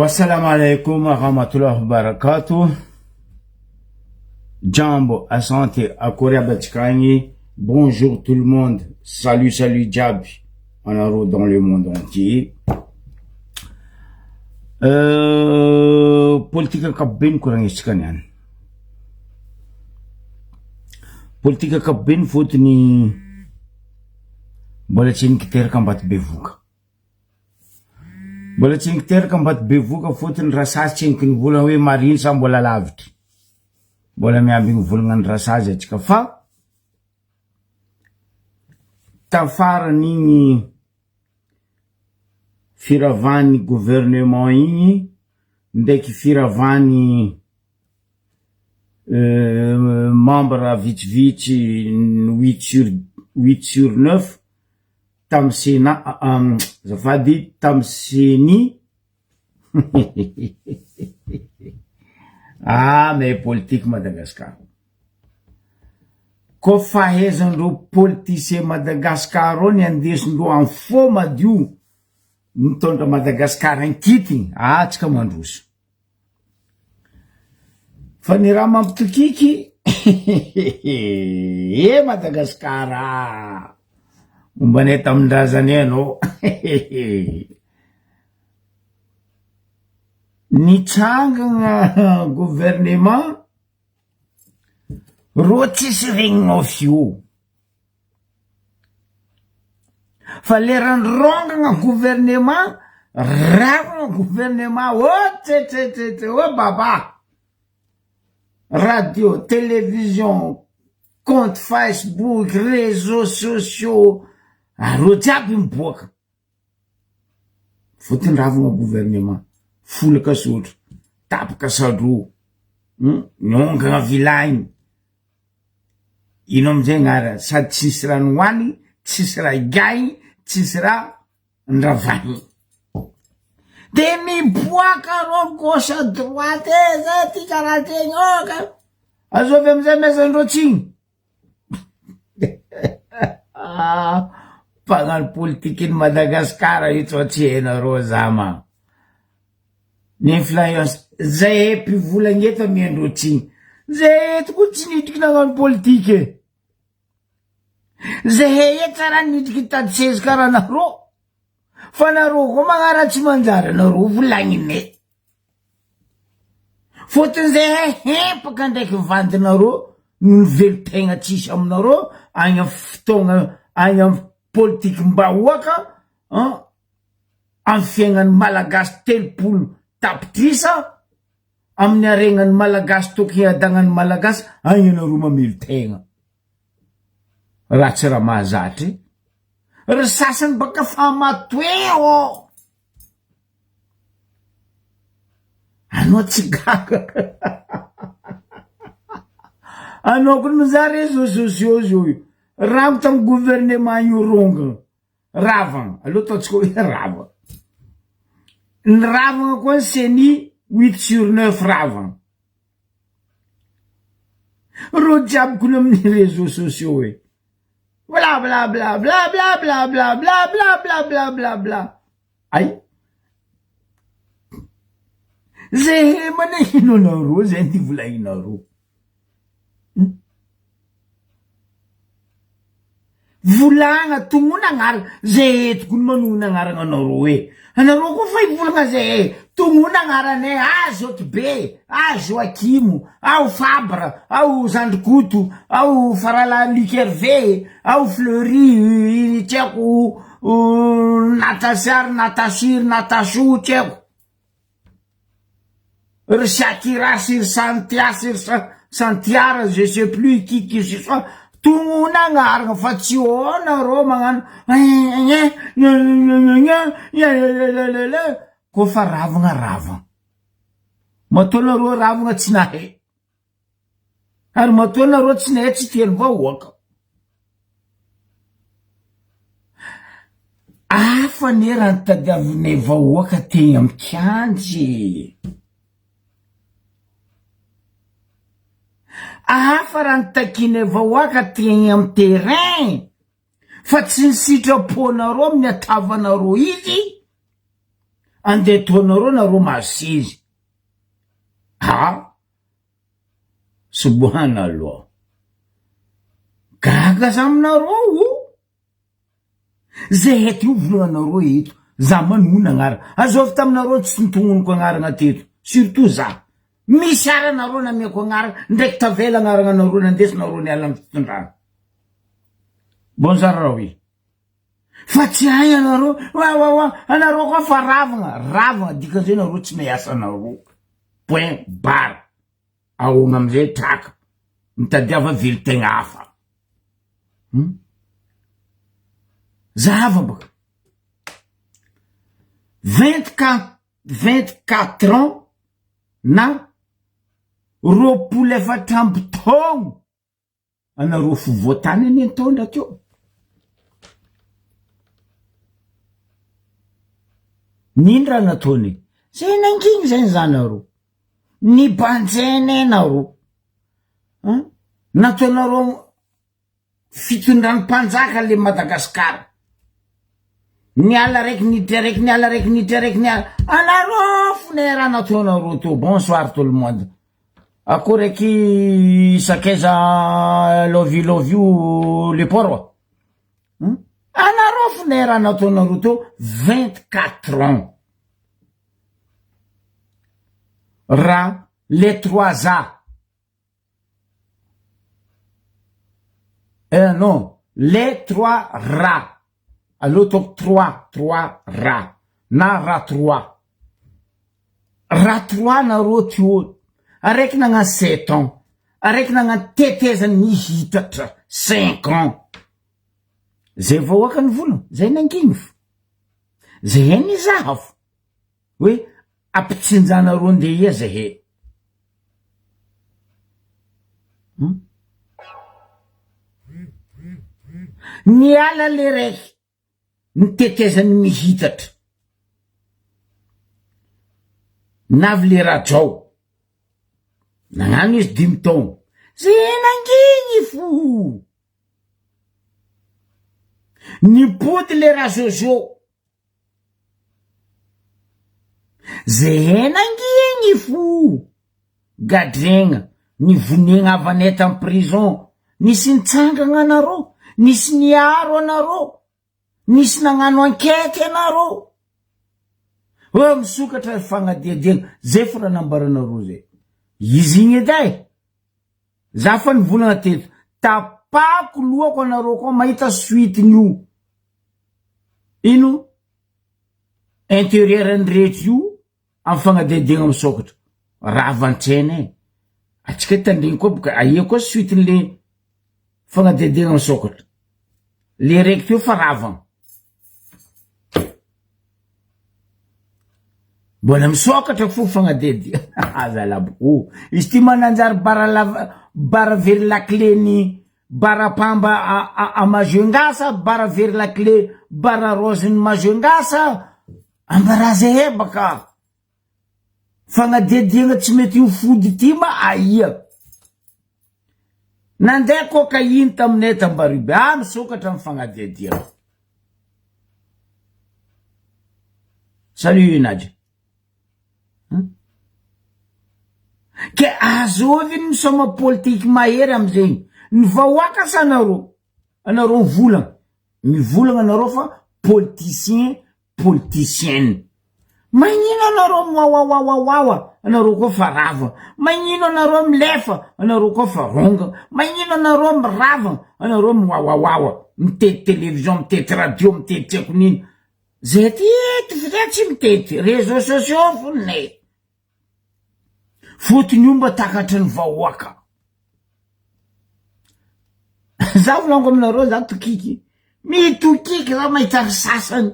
Wassalam alaikum warahmatullahi wabarakatuh. Jambo, asante, akory aby antsika agny. Bonjour tout le monde. Salut, salut jiaby anareo dans le monde entier. Euh, politika ankapobeny koragnintsika niany. Politika ankapobeny fôtony mbola tsy nikiteraka Ambatobevoka. Mbola tsy niteraka Ambatobevoka fôtony Rasazy tsy henoko nivolagna hoe mariny sa mbola lavitry. Mbola miambigny volagna ny Rasazy atsika fa tafaran'igny firavan'ny gouvernement igny ndraiky firavan'ny membre vitsivitsy huit sur huit sur neuf tam Sénat azafady tam Ceni ah mais politique Madagascar ko fahaizandreo politicien Madagascar reo ny andesindreo am fo madio mitondra Madagascar ankitiny ah tsika mandroso Fa ny raha mampitokiky eh Madagasikara ah! Momba anay tamin-drazanay ianao Nitsangana gouvernement rô tsisy regninao feo. Fa lerany rongagna gouvernement, ravagna gouvernement, oh tsetsetsetsse, oh baba! Radio, télévision, compte Facebook, réseaux sociaux, areo jiaby miboaka. Fotony ravagna gouvernement, folaka sotro, tapaka sadro, miongagna vilagny. Ino amizay gn'ara sady tsisy raha nohaniny, tsisy raha igahiny, tsisy raha nravahiny. De miboaka reo gauche à droite e zay ty karaha zegny oh ka azovy amizay amezandreo tsiny. Mpagnano politikin'i Madagasikara io tsao tsy hainareo zama. Ny influence zay mpivolagna eto amiandreo tsiny. Zay eto koa tsy nidriky nagnano politique e. Zahay eto tsara nidriky nitady seza karaha nareo. Fa nareo koa magnara tsy manjary anareo volagninay. Fôtony zahay hempaka ndraiky vandinareo no nivelon-tegna tsisy aminareo agny amy fotoagna agny amy politikim-bahoaka an. Amin'ny fiaignan'ny Malagasy 30 tapitrisa, amin'ny haregnan'ny Malagasy tokony hiadagnan'ny Malagasy, agny ianareo mamelo-tegna. Raha tsy raha mahazatra e. Ry sasany baka fa matoe ô! Anao tsy gaga. Anao koa mizaha réseaux sociaux zao io. Rango tamin'ny gouvernement io rongagna. Ravagna, aleo ataontsika hoe ravagna. Ny ravagna koa ny ceni huit sur neuf ravagna. Reo jiaby kony amin'ny réseaux sociaux hoe bla bla bla bla bla bla bla bla bla bla bla bla bla. Ay! Zay manahino anareo zay ny volahinareo. Volagna tognona agnarana zay eto koa manognona agnarana anareo e anareo koa fa hivolagna zay e tognona agnaranay ah zoky be ah Joakimo ao Fabre ao Zandrikoto ao Faralahy Luc Hervé ao Fleury tsy haiko Natacha ry Natachi ry Natachou tsy haiko Ry Shakira sy ry Santia sy ry Santiara je sais plus qui que ce soit tognona agnarana fa tsy ô nareo magnano Koa fa ravagna ravagna matoa nareo ravagna tsy nahay Ary matoa nareo tsy nahay tsy tian'ny vahoaka. Hafa anie raha ny tadiavinay vahoaka teny amin'ny kianja e. Hafa raha ny takianay vahoaka teny amin'ny terrain fa tsy ny sitraponareo amin'ny hatavanareo izy. Andeha ataonareo nareo mahazo sezy. Ah! Subhanallah. Gaga za aminareo o! Zay eto io volagnanareo eto, za manona agnarana. Azovy taminareo tsy notognoniko agnarana teto, surtout za. Misy ara nareo nameko agnarana, ndraiky tavela agnarana nareo nandesinareo niala am fitondrana. Bonsoir Raoui. Fa tsy hay anareo, wa wa wa, anareo koa fa ravagna, ravagna dikan'izay nareo tsy mahay asanareo. Point barre. Ahoana amizay traka. Mitadiava velon-tegna hafa. Hum? Zahava baka. 24 24 ans na 24 taogno anareo afovoantany anie nitondra teo. Nino raha nataony? Zay nanginy zay ny zanareo. Nibanjene nareo. Hein? Nataonareo fitondran'ny mpanjaka le Madagascar. Niala raiky niditra raiky niala raiky niditra raiky niala. Anareo fone raha nataonareo teo. Bonsoir tout le monde. Akory aky sakaiza love you love you le port. Hmm? Anareo fone raha nataonareo teo 24 ans. Raha les trois A. Eh non, les trois ra. Aleo ataoko trois, trois ra. Na ra trois. Ra trois nareo teo. Araiky nagnano sept ans. Araiky nagnano tetezany nihitatra cinq ans. Zay vahoaka nivolagna, zay nangigny fo. Zay nizaha fo. Hoe ampitsinjanareo ndeha ia zahay. Hmm? Niala le raiky ny tetezany mihitatra. Navy le rajao. Nagnano izy dimy taogno. Zay nangigny fo. Nipody le rajojo. Zehena angigny fo gadregna nivonegna havanay tam prison nisy nitsangagna anareo nisy niaro anareo nisy nagnano enquete anareo hoe misokatra fagnadihadiagna zay fo raha nambaranareo zay izy igny edy ai za fa nivolagna teto tapako lohako anareo koa mahita suite nio Ino interieur ny rehetra io amin'ny fagnadihadiagna misokatra? Ravan-tsaina e! Atsika tandrigny koa boka aia koa suite n'le fagnadihadiagna misokatra? Le raiky teo fa ravagna. Mbola misokatra fo fagnadihadiagna aza labo. Izy ty mananjary bara lava bara very lakile ny Barapamba a Majunga sa bara very lakile bara rose ny Majunga sa ambaraza hebaka fagnadihadiagna tsy mety ho fody ty ma aia nandeha cocaïne taminay tambaribe ah misokatra ny fagnadihadiagna salut Nadja Ke azovy ny misaoma politiky mahery amizegny ny vahoaka sa anareo anareo mivolagna mivolagna anareo fa politicien politicienne magnino anareo miwawawawawawa anareo koa fa rava magnino anareo milefa anareo koa fa ronga magnino anareo mirava anareo miwawawawa mitety television mitety radio mitety tsy haiko nino Zay ty eto fa tsy mitety réseaux sociaux fonay. Fotony io mba takatry ny vahoaka. Za volaniko aminareo za tokiky. Mitokiky za mahita ry sasany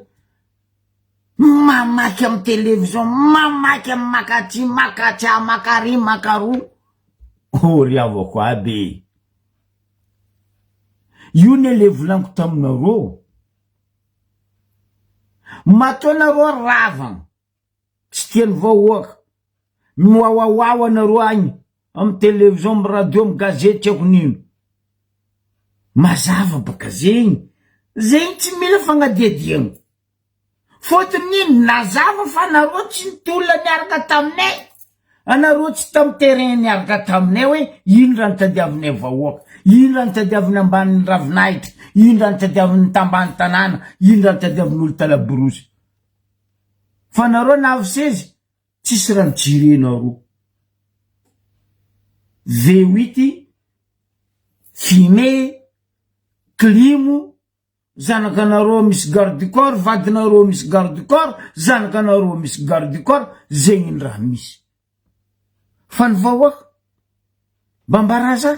mamaky amy télévision, mamaky amy makaty, makatsy, makary, makaroa. Oh ry havako aby e. Io ne le volaniko taminareo. Matoa nareo ravagna tsy tiany vahoaka, miwawawawa nareo agny amy television, amy radio, amy gazety tsy haiko nino. Mazava baka zegny, zegny tsy mila fagnadihadiagna. Fotony ino? Nazava fa nareo tsy nitolona niaraka taminay. Anareo tsy tam terrain niaraka taminay hoe ino raha nitadiavinay vahoaka, ino raha nitadiaviny ambanin'ny ravinahitra, ino raha nitadiavin'ny tambany tanàna, ino raha nitadiavin'ny olo talaborosy. Fa nareo navy sezy tsisy raha nijerenareo. V8, fumée, klimo, Zanakanareo misy garde du corps, vadinareo misy garde du corps, zanakanareo misy garde du corps, zegny ny raha misy. Fa ny vahoaka, mba ambaraza,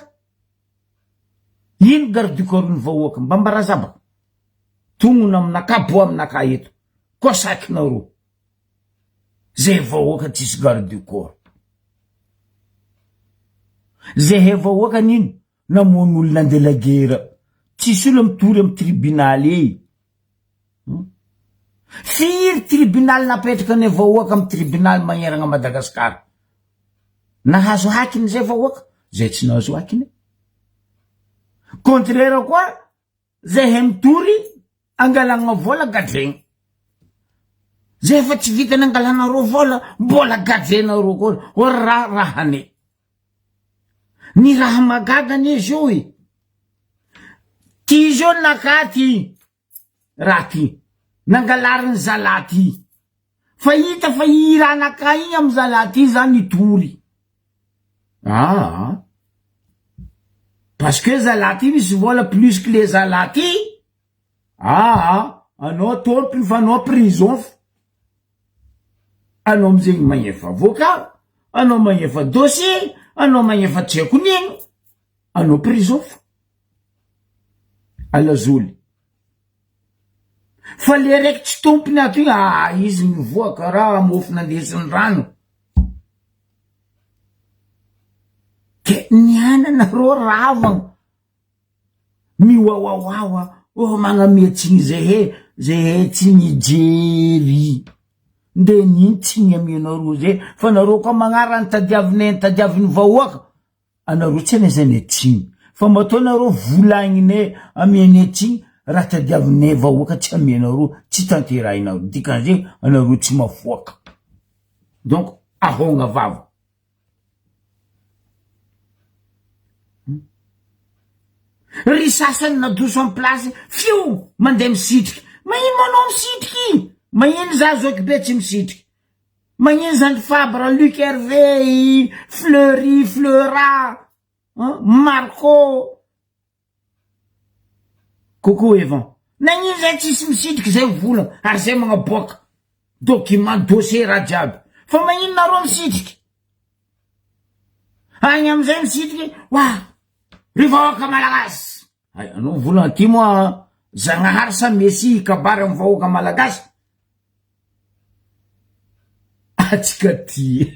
ino garde du corps ny vahoaka, mba ambaraza ba. Tognona aminakahy, boa aminakahy eto, koa sakinareo. Zay vahoaka tsisy garde du corps. Zahay vahoaka nino? Namono olona andeha la guerre. Tsisy olona mitory am tribunal ey. Firy tribunal napetraka ny vahoaka am tribunal magneragna Madagascar. Nahazo hakiny zay vahoaka? Zay tsy nahazo hakiny. Contraire koa zahay mitory angalagna vola gadregna. Zay efa tsy vitany angalanareo vola mbola gadrenareo koa. Or raha rahane. Ny raha mahagaga anie zio e, ty zio naka ty raha ty, nangalarin'ny zalahy ty, fa hita fa i raha naka igny amy zalahy ty zany nitory, aa parce que zalahy ty misy vola plus que le zalahy ty, aa anao tompony fa anao prison fa. Anao amizegny magnefa avocat, anao magnefa dossier, anao magnefa tsy haiko nino, anao prison fo. Alazoly. Fa le raiky tsy tompony ato igny, ah izy mivoa karaha mofo nandesin'ny rano. Ke niany anareo ravagna. Miwawawawa oh magnamia tsiny zehe zehe tsy mijery nde nino tsiny amianareo zay fa nareo koa magnara ny tadiavinay ny tadiavin'ny vahoaka anareo tsy anaizanay tsiny fa matoa nareo volagninay amianay tsiny raha tadiavinay vahoaka tsy amianareo tsy tanterahinareo dikan'izay anareo tsy mafoaka donc ahogna vava. Ry sasany nadoso am place fio mandeha misitriky magnino ma anao misitriky magnino za zoky be tsy misitriky magnino zandry fabre luc herve fleury fleura marco Coucou Evan. Nagnino zay tsisy misitriky zay vola ary zay magnaboaka document dossier raha jiaby. Fa magnino nareo misitriky? Agny amizay misitriky wa ry vahoaka malagasy. Hay anao mivolagna ty moa Zagnahary sa Messi hikabary amy vahoaka malagasy? Atsika ty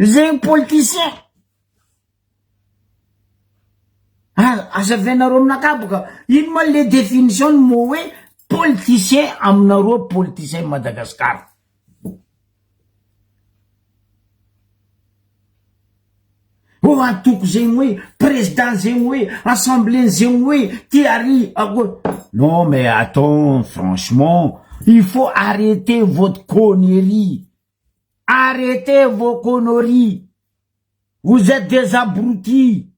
zegny politicien. Azavainareo aminakahy boka ino ma le définition ny mot hoe politicien aminareo politicien Madagascar. Oh antoko zegny hoe président zegny hoe assemblée zegny hoe ty ary akoa. Non mais attends franchement il faut arrêter votre connerie. Arrêtez vos conneries. Vous êtes des abrutis.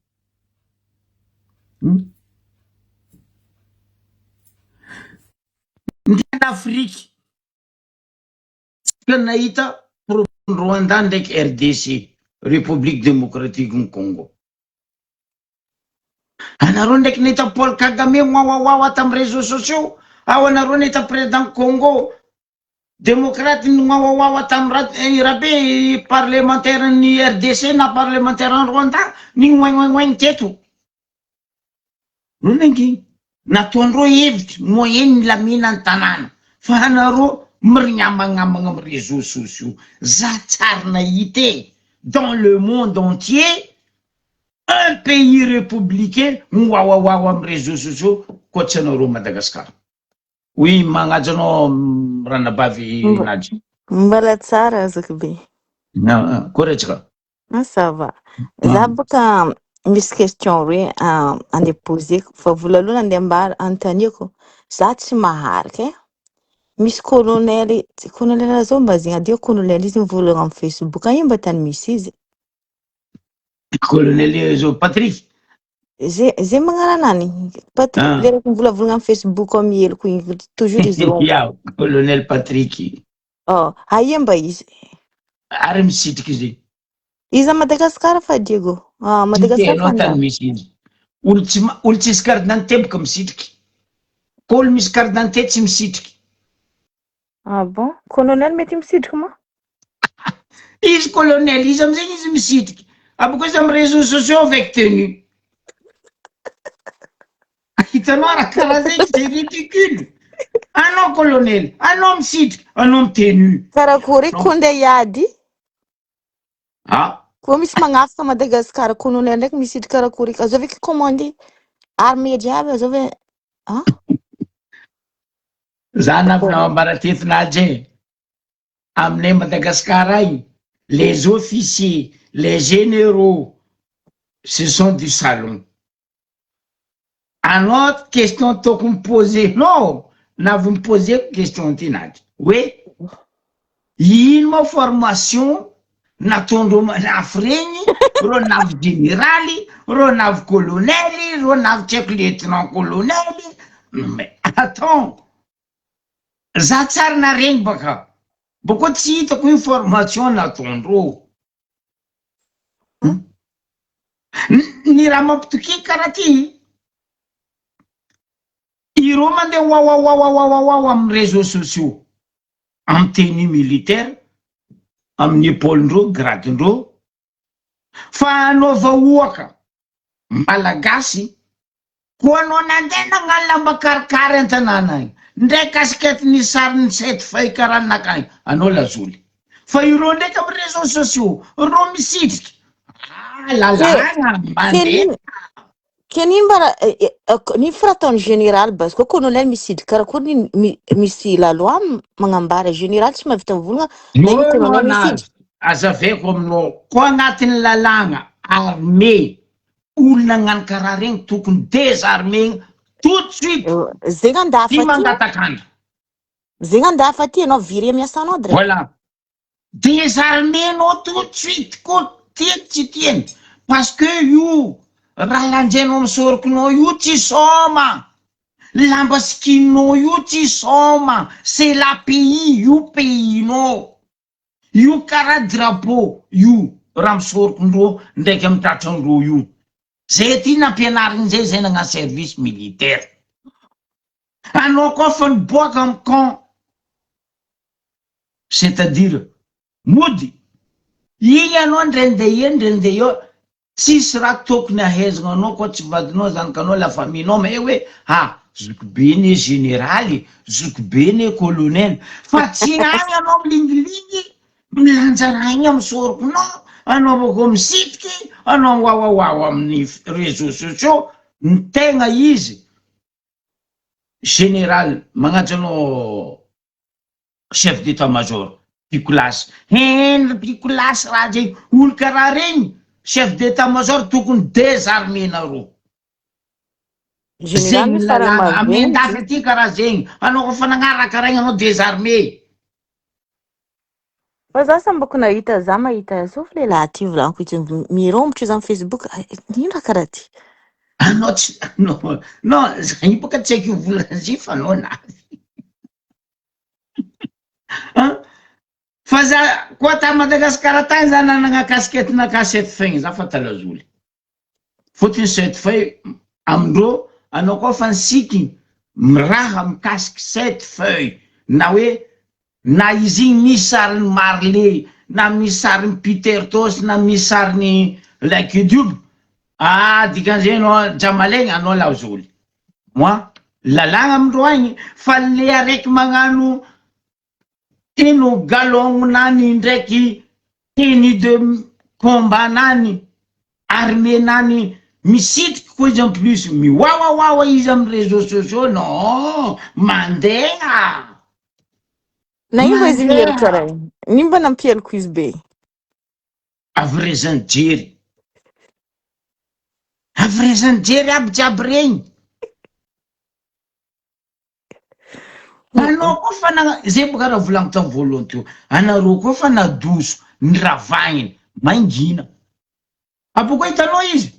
Ny Afrique tsika nahita problème Rwanda ndraiky RDC, République démocratique du Congo. Anareo ndraiky nahita Paul Kagame wawawawa tamin'ny réseaux sociaux, ao anareo nahita président Congo Demokraty ny wawawawa tam Rabe parlementaire ny RDC na parlementaire ny Rwanda ny ngoingoingoiny teto. Reo nanginy. Nataondreo hevitry moyen nilamina ny tanàna. Fa anareo mirignamagnamagna am réseaux sociaux. Za tsary nahita e. Dans le monde entier, un pays républicain miwawawawa am réseaux sociaux koa tsy anareo Madagascar. Oui, magnaja anao ranabavy Nadja. Mbola tsara zoky be. Akory antsika? Ah, ça va. Za boka misy question roe andeha poseko fa voalohany andeha ambara anontaniako za tsy maharaka e. Misy colonel, tsy colonel zao mba zegny adio colonel izy mivolagna amin'ny Facebook agny mba tany misy izy. Colonel zao Patrick. Ze ze magnano anany. Patrick Ah. le raiky mivolavolagna amin'ny Facebook ao mieloko igny toujours izy ro. Ya, colonel Patrick. Oh, aia mba izy? Ary misitriky izy. Izy a Madagasikara fa Diego. Ah, Madagasikara Tena fa tany misy izy. Olo tsy olo tsisy carte d'identité boka misitriky. Ko olo misy carte d'identité tsy misitriky. Ah bon? Colonel mety misitriky moa? Izy colonel izy amizay izy misitriky. Aboko izy amy réseaux sociaux avec tenue. Hitanao raha karaha zegny c'est ridicule. Anao colonel, anao misitriky, anao mi tenue. Karakory ko ndeha hiady? Ah, Koa misy magnafika Madagasikara colonel ndraiky misitriky karakory azovy eky commandé armée jiaby azovy ah? za navy ambaratetinajy e. Aminay Madagasikara agny, les officiers, les généraux, ce sont du salon. Anao question tokony poser-nao, navy miposer question ty najy. Hoe, ino moa formation nataondreo nafy regny, reo navy généraly, reo navy colonel, reo navy tsy haiko lieutenant colonel. Mais attends, za tsary naregny baka. Boko tsy hitako io formation nataondreo. Ny raha mampitokiky karaha ty, ireo mandeha wawawawawawawa amin'ny réseaux sociaux, amy tenue militaire, amin'ny épaule-ndreo, grade-ndreo, fa anao vahoaka malagasy, koa anao nandeha nagnano lamba karikary an-tanàna agny, ndray casquette ny sariny sept feuilles karaha nakany, anao lazoly. Fa ireo ndraiky amy réseaux sociaux, reo misitriky, ah lalàna mandeha. Ke nino mba raha nino fa raha ataon'ny général parce que colonel misidry karakory nino misy la loi magnambara général tsy mahavita mivolagna na ino No, no, colonel na misidry. azavaiko aminao, koa agnatin'ny lalàna armée, olona agnano karaha regny tokony désarmé tout de suite, Zegny andafa tsy aty. mangatak'andro. Zegny andafa aty anao viré miasanao direct. Voilà. Désarmenao tout de suite koa tiany tsy tiany parce que io raha lanjainao amy sorokinao io tsy soma, lamba sikininao io tsy soma, c'est la pays io pays-nao io karaha drapeau io raha misorokindreo ndraiky amy tratrandreo io. Zay ty nampianariny zay zay nagnano service militaire. Anao koa fa niboaka amy camp, c'est-à-dire mody igny anao ndre ndeha eo ndre ndeha eo, tsisy raha tokony ahaizana anao koa tsy vadinao zanakanao la famille-nao mahay hoe ah zokibe ne généraly, zokibe ne colonel, fa tsy agny anao milingilingy milanja raha igny amy sorokinao, anao bakeo misitriky, anao wawawawa amin'ny réseaux sociaux, ny tegna izy général magnajo anao chef d'état major pikolasy, henry pikolasy raha zegny, olo karaha regny chef d'état major tokony désarmenareo. Général Zegny misy raha lalàna maventy. amendafy aty karaha zegny, anao kofa nagnaraka karaha igny anao désarmé. Fa za sambako nahita za mahita sauf lehilahy ty volaniko izy mirombotry izy amy Facebook ino raha karaha ty. Anao tsy non non za io boka tsy haiko hivolagna izy fa anao navy. Fa za koa ta Madagasikara tany za nanagna casquette naka sept feuilles za fa talazoly. Fotony sept feuilles amindreo anao koa fa nisiky miraha mikasiky sept feuilles na hoe na izy igny misy sariny Marley na misy sariny Peter Tosh na misy sariny Lucky Dube, ah dikan'izay anao jamalegny anao lazoly. Moi lalàna amindreo agny fa le araiky magnano ino galon-nany ndraiky tenue de combat nany armée nany misitriky koa izy en plus miwawawawa izy amy réseaux sociaux non mandeha. Na ino mba izy Mandeha. miely karaha igny? Nino mba nampieloko izy be? Avrezany jery. Avrezany jery aby jiaby regny. Anao koa fa na zay boka raha volaniko tam voalohany teo, anareo koa fa nadoso ny ravagniny, mangina. Aboko hitanao izy?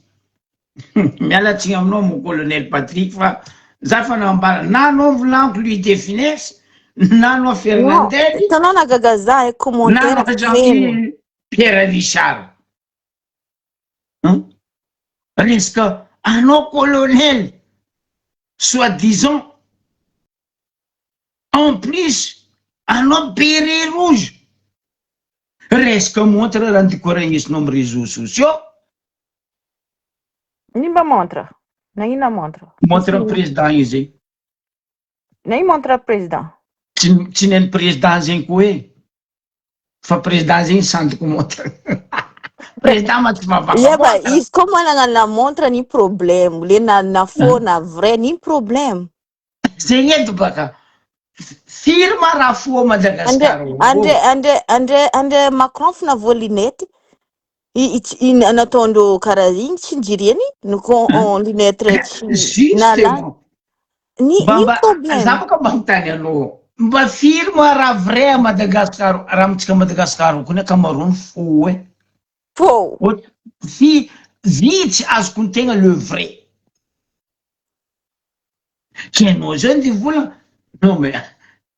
Miala tsiny aminao mon colonel Patrick fa za fa nambara na anao volaniko Louis de Funès, na anao Non, Fernandel, hitanao nagaga za e na commentaire anao feno. Jean Pierre Richard. Hum? Resaka anao colonel soit disant en plus anao beret rouge resaka montre raha ndikoregnesinao amy réseaux sociaux. Ino mba montre? Nagnino montre? Montre amy président io zay. Nagnino montre président? Tsy tsy neny président zegny koa e. Fa président zegny sandoko montre. Président ma tsy mahavaka Ia ba montre. izy koa manana la montre ny problème, le na na faux na vrai ny problème. Zegny eto baka. Firy ma raha faux Andre Madagascar ao? Andre Andre Andre Andre Macron fa navoa lunette i i tsy- i nataondreo karaha igny tsy njiriany no ko en lunette tsy nala Justement. ny Mba ny mba problème. za boka mba mitany anao. Mba firy ma raha vrai a Madagascar raha amintsika Madagascar ao koa ny ankamaroany faux e. Faux. Fi vitsy azoko ny tegna le vrai. Kenao zao ndeha vola non mais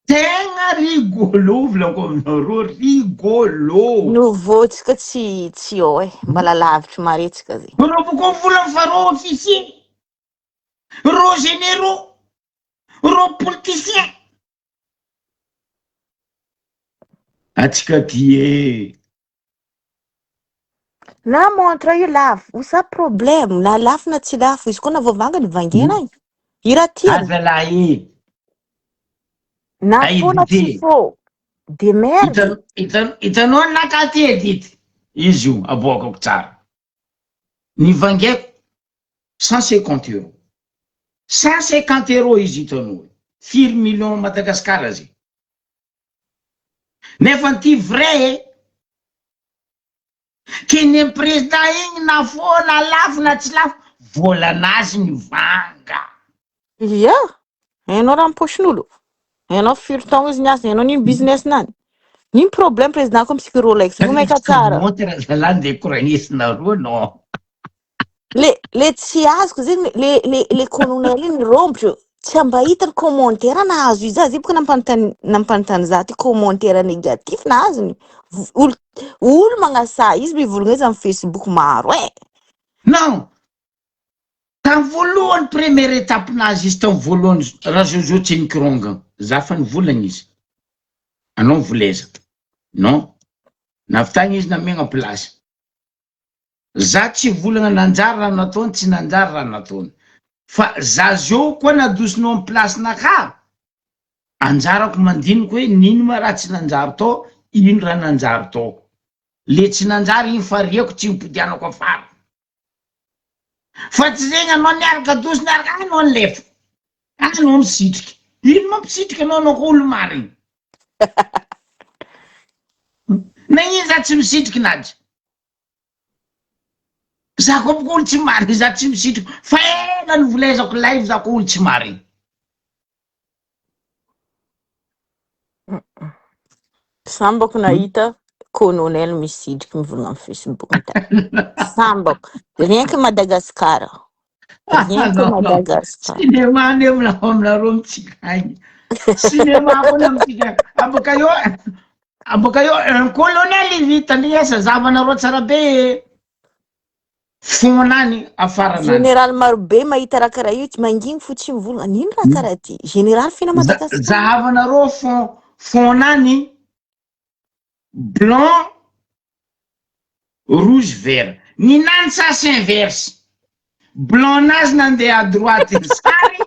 tegna rigolo volako aminareo rigolo. Nouveau tsika tsy tsy ao e, mbala lavitry mare tsika zegny. Reo boko vola fa reo officier, reo généraux, reo politiciens. Atsika ty e. Na montre io lafo, ho sa problème, na lafo na tsy lafo, izy koa na voavangany vangena e. Io raha tiany. Azalahy e. Na faux na tsy Aidite. faux. De merde. Hitan- hitan- Hitanao ny naka ty Edith? Izy io aboakako tsara. Ny vangaiko 150 euros. 150 euros izy hitanao. Firy million Madagascar zay. Nefa ty vrai e. Ke ny président igny na faux na lafo na tsy lafo, volanazy ny vanga. Ia, hainao raha am-paosin'olo. Hainao firy taogno izy niasa, hainao nino business-nany. Nino problème président ko misy Rolex, vao maika tsara. Montre zalahy ndeha koragnesinareo non. Le le tsy azoko zegny le le le colonel iny rombotro tsy mba hita ny commentaire nahazo izy zay boka nampanontany nampanontany za ty commentaire négatif nahazony V- olo olo magnasa izy mivolagna izy amin'ny Facebook maro e. Non. Tam voalohany première étape nazy izy tam voalohany raha Jojo tsy nikorongana za fa nivolagna izy anao mivoleza non navitagna izy namegna place za tsy volagna nanjary raha nataony tsy nanjary raha nataony fa za zao koa nadosonao amy place naka anjarako mandiniky hoe nino ma raha tsy nanjary tao ino raha nanjary tao le tsy nanjary igny fariako tsy hipodianako afara fa tsy zegny anao niaraka dosy niaraka anao nilefa anao misitriky ino mampisitriky anao anao ko olo marigny nagnino za tsy misitriky najy za koa boko olo tsy marigny za tsy misitriky fa ela nivolezako live za ko olo tsy marigny. Sambako nahita colonel misidriky mivolagna amin'ny Facebook mitady. Sambako. Rien que Madagascar. Rien que Non, non. Madagascar. Cinéma ne volako aminareo mitsika agny. Cinéma koa na mitsika agny. Aboaka eo, aboaka eo un colonel izy tandrignesa zahavanareo tsara be. Fonany afaranany. Général marobe mahita raha karaha io tsy manginy fo tsy mivolagna. Nino raha karaha ty? Général fina Madagascar. Zahavanareo fond fonany blanc rouge vert. Ninany sens inverse. Blanc nazy nandeha à droite ny sary,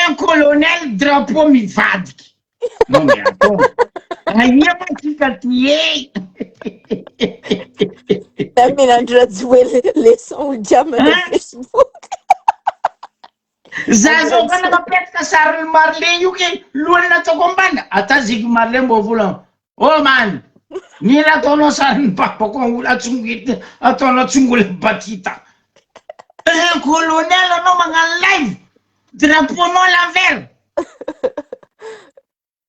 un colonel drapeau mivadiky. Non mais attends. Aia ma tsika ty e? Amenandry Rajoely leçon olo jiaby mandeha Hein? Facebook. Za zao ka nanapetraka sarin'ny Marley io ke lohany nataoko ambany. Ata ziky Marley mbo volagna. Oh man, nila ataonao sarin'ny babako angola atsongo ataonao tsongola batita. Un colonel anao magnano live, drapeau-nao à l'envers.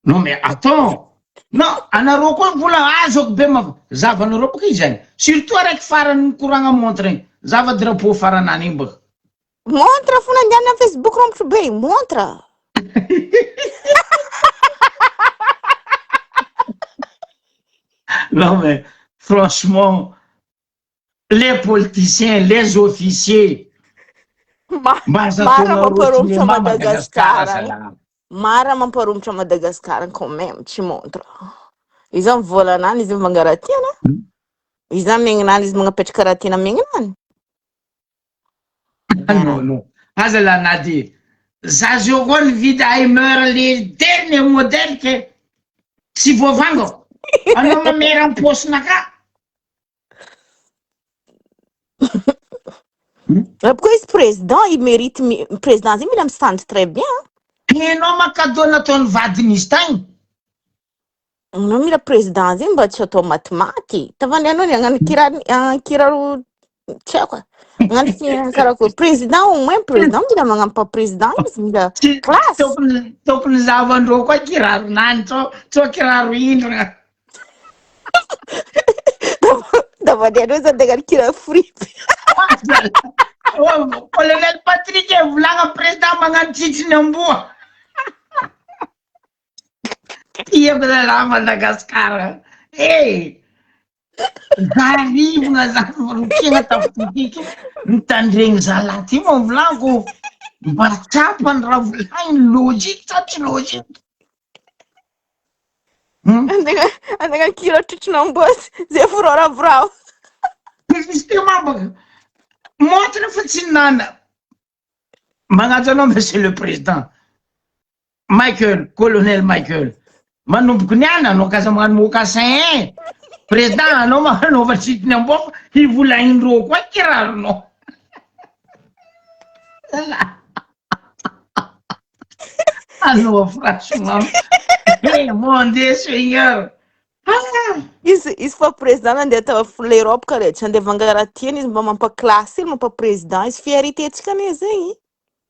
Non mais attends! Non, anareo koa mbola azoko be ma zavanareo boka izy any. Surtout araiky farany mikoragna montre igny. Zava drapeau faranany igny boka. Montre fo nandehanana am Facebook rompotro be, montre. Non mais franchement les politiciens, les officiers Ma- mba aza Mara ataonareo mamparomotra cinéma Madagascar Madagascar. zalahy. Mara mamparomotra Madagascar quand même, tsy montre. Izy amy volanany izy mangaratiana. Izy amy izy magnapetraka raha tiana amignany. Non, non. Aza la Nadi. Za zio koa nividy Hummer le dernier modèle ke tsy voavangako. Anao mamera am-paosinaka. Pourquoi izy président, il mérite, président zegny mila misandy très bien. Hainao ma cadeau nataon'ny vadiny izy tagny. Anao mila président zegny mba tsy atao matimaty. Tavany anao ny hagnano kiraro, kiraro tsy haiko e. Hagnano fi- karakory. Président au moins président mila magnampa président izy mila Tsy classe. tokony tokony zavandreo koa kiraronany tsao tsao kiraro indrana. Tavany anao zany tegna kiraro fripy. Colonel Patrick e volagna président magnano tsitsiny amboa. Tiako zalahy Madagascar. Eh! Zarivona zany rokiana tafidiky mitandregny zalahy ty moa volaniko mba tsapany raha volagniny logique sa tsy logique. Antegna antegna kiraro tsitsin'amboa zay fo ravoravo. Justement baka montre fa tsy nana magnaja anao monsieur le président Michael colonel Michael manomboky niany anao kaza magnano mocassin président anao magnanaova tsitiny amboa fa hivolagnindreo koa kiraronao. Anao franchement eh mon Dieu Seigneur. Ah! Izy izy fa président nandeha tao l'Europe kare tsy andeha vangaratiana izy mba mampaclasse mampa président izy fierté antsika anie zegny.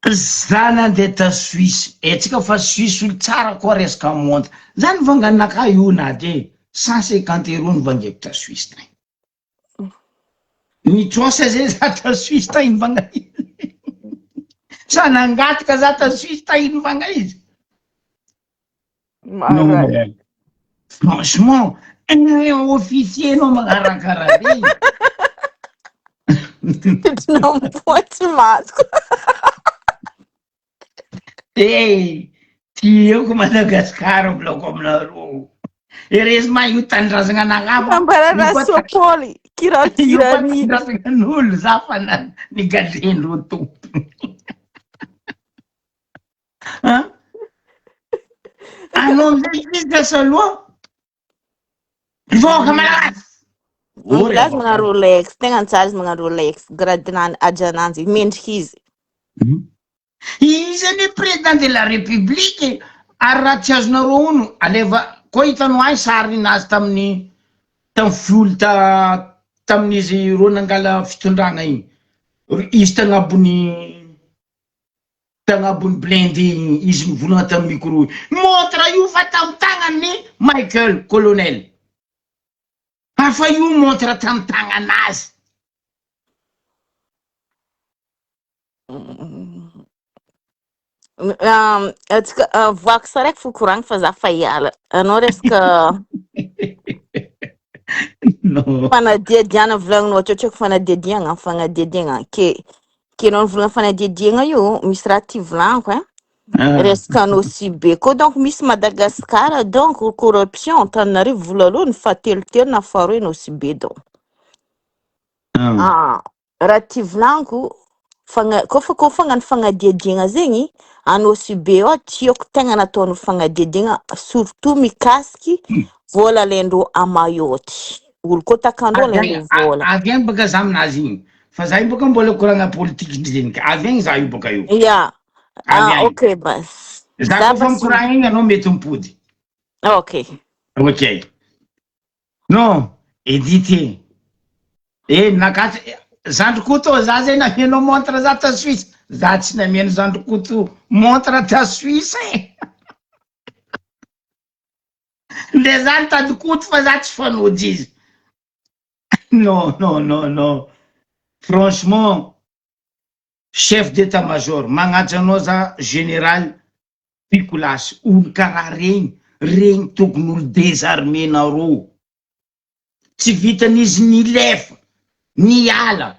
Za nandeha ta Suisse, etsika fa Suisse olo tsara koa resaka montre. Za nivanganaka io na de 150 euros nivangeko ta Suisse tagny. Nitrosa zay za ta Suisse tagny nivanga izy. Sa nangataka za ta Suisse tagny nivanga izy. Non mais franchement, un officier anao magnarakara regny. Tsitsin'amboa tsy matiko. Eh, tiako Madagascar volako aminareo. Heureusement io tanindrazana anakahy Ambara io koa Rasoapoly, kiraro io koa kirani. tanindrazanan'olo za fa na nigadrendreo tompony. Hein? Anao amizay izy lasa aloha. Vahoaka malagasy. Ory Milaza magnano vahoaka. Rolex, tegna tsara izy magnano Rolex, gradinany ajananjy, mendrika izy. Izy anie président de la république ary raha tsy azonareo ono aleva koa hitanao ahy sarinazy tamin'ny tamin'ny fiolo ta tamin'izy ro nangala fitondrana igny izy tagnabony tagnabony blindé igny izy mivolagna tamin'ny micro montre io fa tamy tagnany Michael colonel afa io montre tamy tagnanazy. Atsika voako saraiky fo koragny fa za fa hiala. Anao resaka Non. fanadiadiana volagninao teo tsy haiko fanadiadiagna fanadiadiagna ke ke anao nivolagna fanadiadiagna io misy raha ty volagniko hein. Ah. Resaka Nosy Be koa donc misy Madagascar donc corruption Antananarivo voalohany fahatelotelo na faharoa Nosy Be donc. Ah. Ah, raha ty volagniko fagna koa fa fagnano fagnadiadiagna zegny a Nosy Be ao tiako tegna nataon'olo fagnadiadiagna surtout mikasiky vola alaindreo a Mayotte. Olo koa takandreo Avy agny alaindreo vola. avy agny baka za aminazy igny fa za io baka mbola koragna politiky ndry avy agny za io baka io. Ya. Avy Ah, agny. ok bas. Za Za koa fa bas. mikoragna igny anao mety mipody. Ok. Ok. Non, Edith. Eh, nakatsy zandry Koto za zay namianao montre za ta Suisse. Za tsy namian'ny zandry Koto montre ta Suisse. eh. Nde za nitady koto fa za tsy fanojy izy. Non non non non franchement chef d'état major magnaja anao za général Pikolasy olo karaha regny regny tokony olo désarmé nareo tsy vitan'izy nilefa niala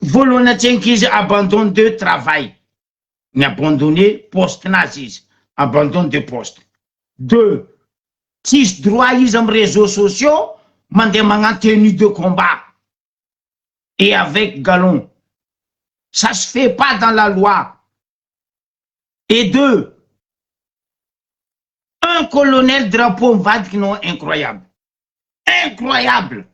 voalohany atsenky izy abandon de travail ny abandonné poste nazy izy abandon de poste deux tsisy droit izy amy réseaux sociaux mandeha magnano tenue de combat et avec galon ça se fait pas dans la loi et deux un colonel drapeau mivadiky non incroyable incroyable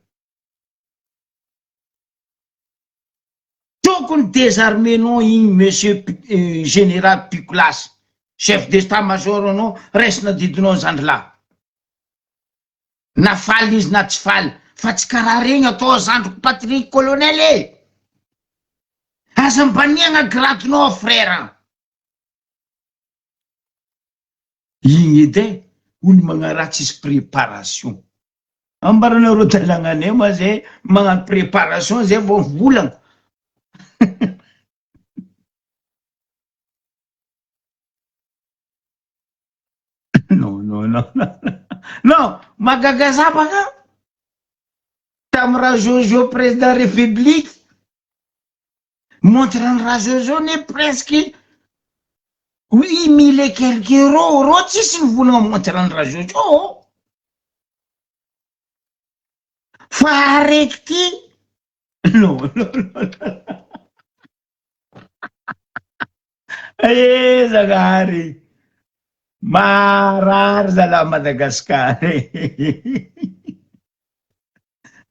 tokony désarmenao igny monsieur général Pikolasy chef d'état major anao raisina didinao zandry lahy na faly izy na tsy faly fa tsy karaha regny atao zandriko Patrick colonel e aza mbaniagna gradinao frère igny edy e olo magnaraha tsisy préparation ambaranareo dalagnanay ma zay magnano préparation zay vao mivolagna non non non non mahagaga za baka tamy raha Jojo président république montre ny raha Jojo ne presque 8000 et quelques euros reo tsisy nivolagna montre ny raha Jojo fa araiky ty non non non Eh Zagnahary marary zalahy Madagasikara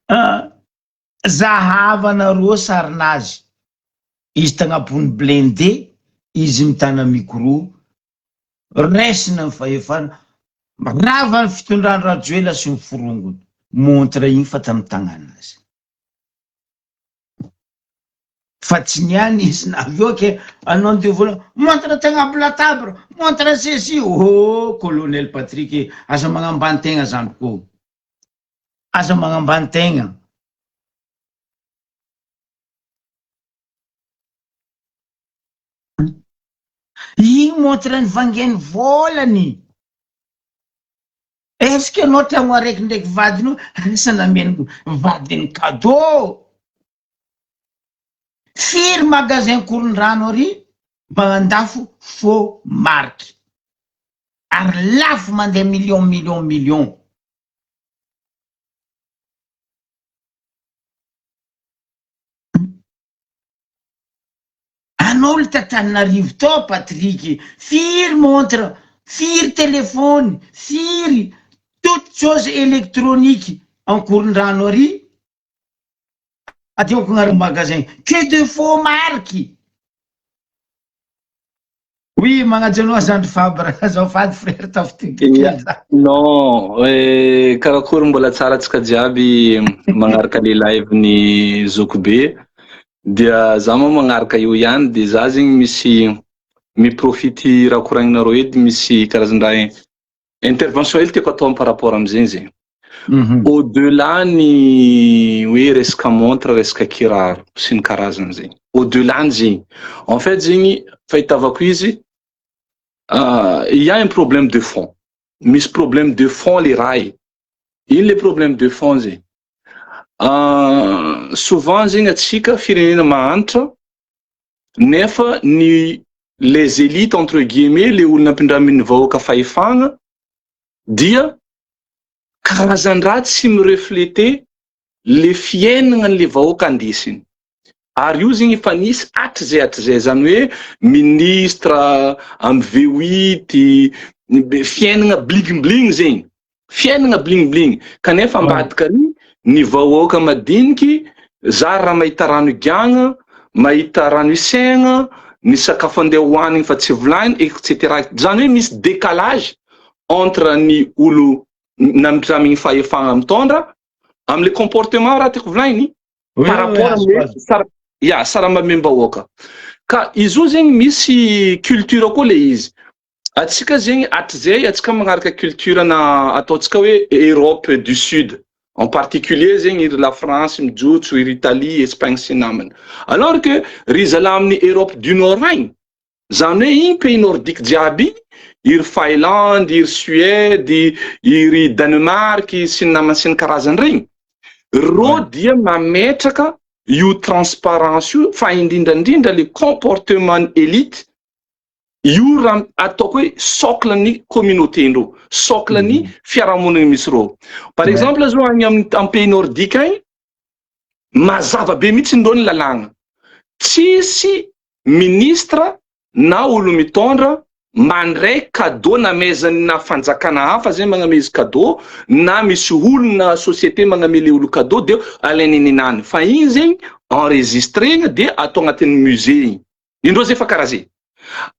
ah zahavanareo sarinazy izy tagnabony blindé izy mitana micro raisina ny fahefana rava ny fitondrany Rajoela sy ny forongony montre igny fa tamy tagnanazy fa tsy niany izy na avy eo ke anao nde vola montre tagnabo latabra montre ceci oh colonel Patrick aza magnambany tegna zandriko aza magnambany tegna igny montre ny vangeny volany est-ce que anao tragno araiky ndraiky vadinao asa nameno vadiny cadeau firy magasin Korondrano ary magnandafo faux marque ary lafo mandeha million million million anao olo tatanarivo tao Patrick firy montre firy téléphone firy toute chose électronique Ankorondrano ary ateoko agnary magasin que de faux marque oui magnajo anao zandry Fabre azafady frère tafitoky Ya, non, eh, karakory mbola tsara antsika jiaby magnaraka le live ny Zoky dia za moa magnaraka io ihany de za zegny misy miprofity raha koragninareo edy misy karazan-draha intervention hely tiako atao par rapport amizegny zegny. Au delà ny hoe resaka montre, resaka kiraro sy ny karazany zegny. Au delà ny zegny. En fait zegny fahitavako izy il y a un problème de fond. Misy problème de fond le raha e. Ino le problème de fond zegny? Souvent zegny atsika firenena mahantra nefa ny les élites entre guillemets le olona ampindramin'ny vahoaka fahefagna dia karazan-draha tsy mirefléter le fiainana an'le vahoaka andesiny. Ary io zegny efa nisy hatrizay hatrizay zany hoe ministre amy V8 fiainana bling bling zegny fiainana bling bling kanefa ambadika ary ny vahoaka madiniky zary raha mahita rano igiagna mahita rano isaigna ny sakafo andeha hohanigny fa tsy volagny et cetera zany hoe misy décalage entre ny olo nampindramigny fahefagna mitondra am'le comportement raha tiako volagniny par rapport amle sara ya sarambabem-bahoaka ka izy io zegny misy culture koa le izy. Atsika zegny hatrizay atsika magnaraka culture na ataontsika hoe Europe du Sud en particulier zegny, iry la France mijotso, iry Italie, Espagne sy namany, alors que ry zalahy amin'ny Europe du Nord agny, zany hoe igny pays nordique jiaby igny, iry Finlande, iry Suède, iry Danemark sy ny namany sy ny karazany regny, rô dia mametraka io transparence io, fa indrindrandrindra le comportement élite io raha ataoko hoe socle ny communauté ndreo, socle ny fiarahamonina misy reo. Par exemple zao, agny amy pays nordique agny, mazava be mihitsy ndreo ny lalàgna: tsisy ministre na olo mitondra mandray cadeau namezany na fanjakana hafa zay magname izy cadeau, na misy olona société magname le olo cadeau de alainy fa igny zegny enregistrena de atao agnatin'ny musée igny. Indreo zay fa karaha zay,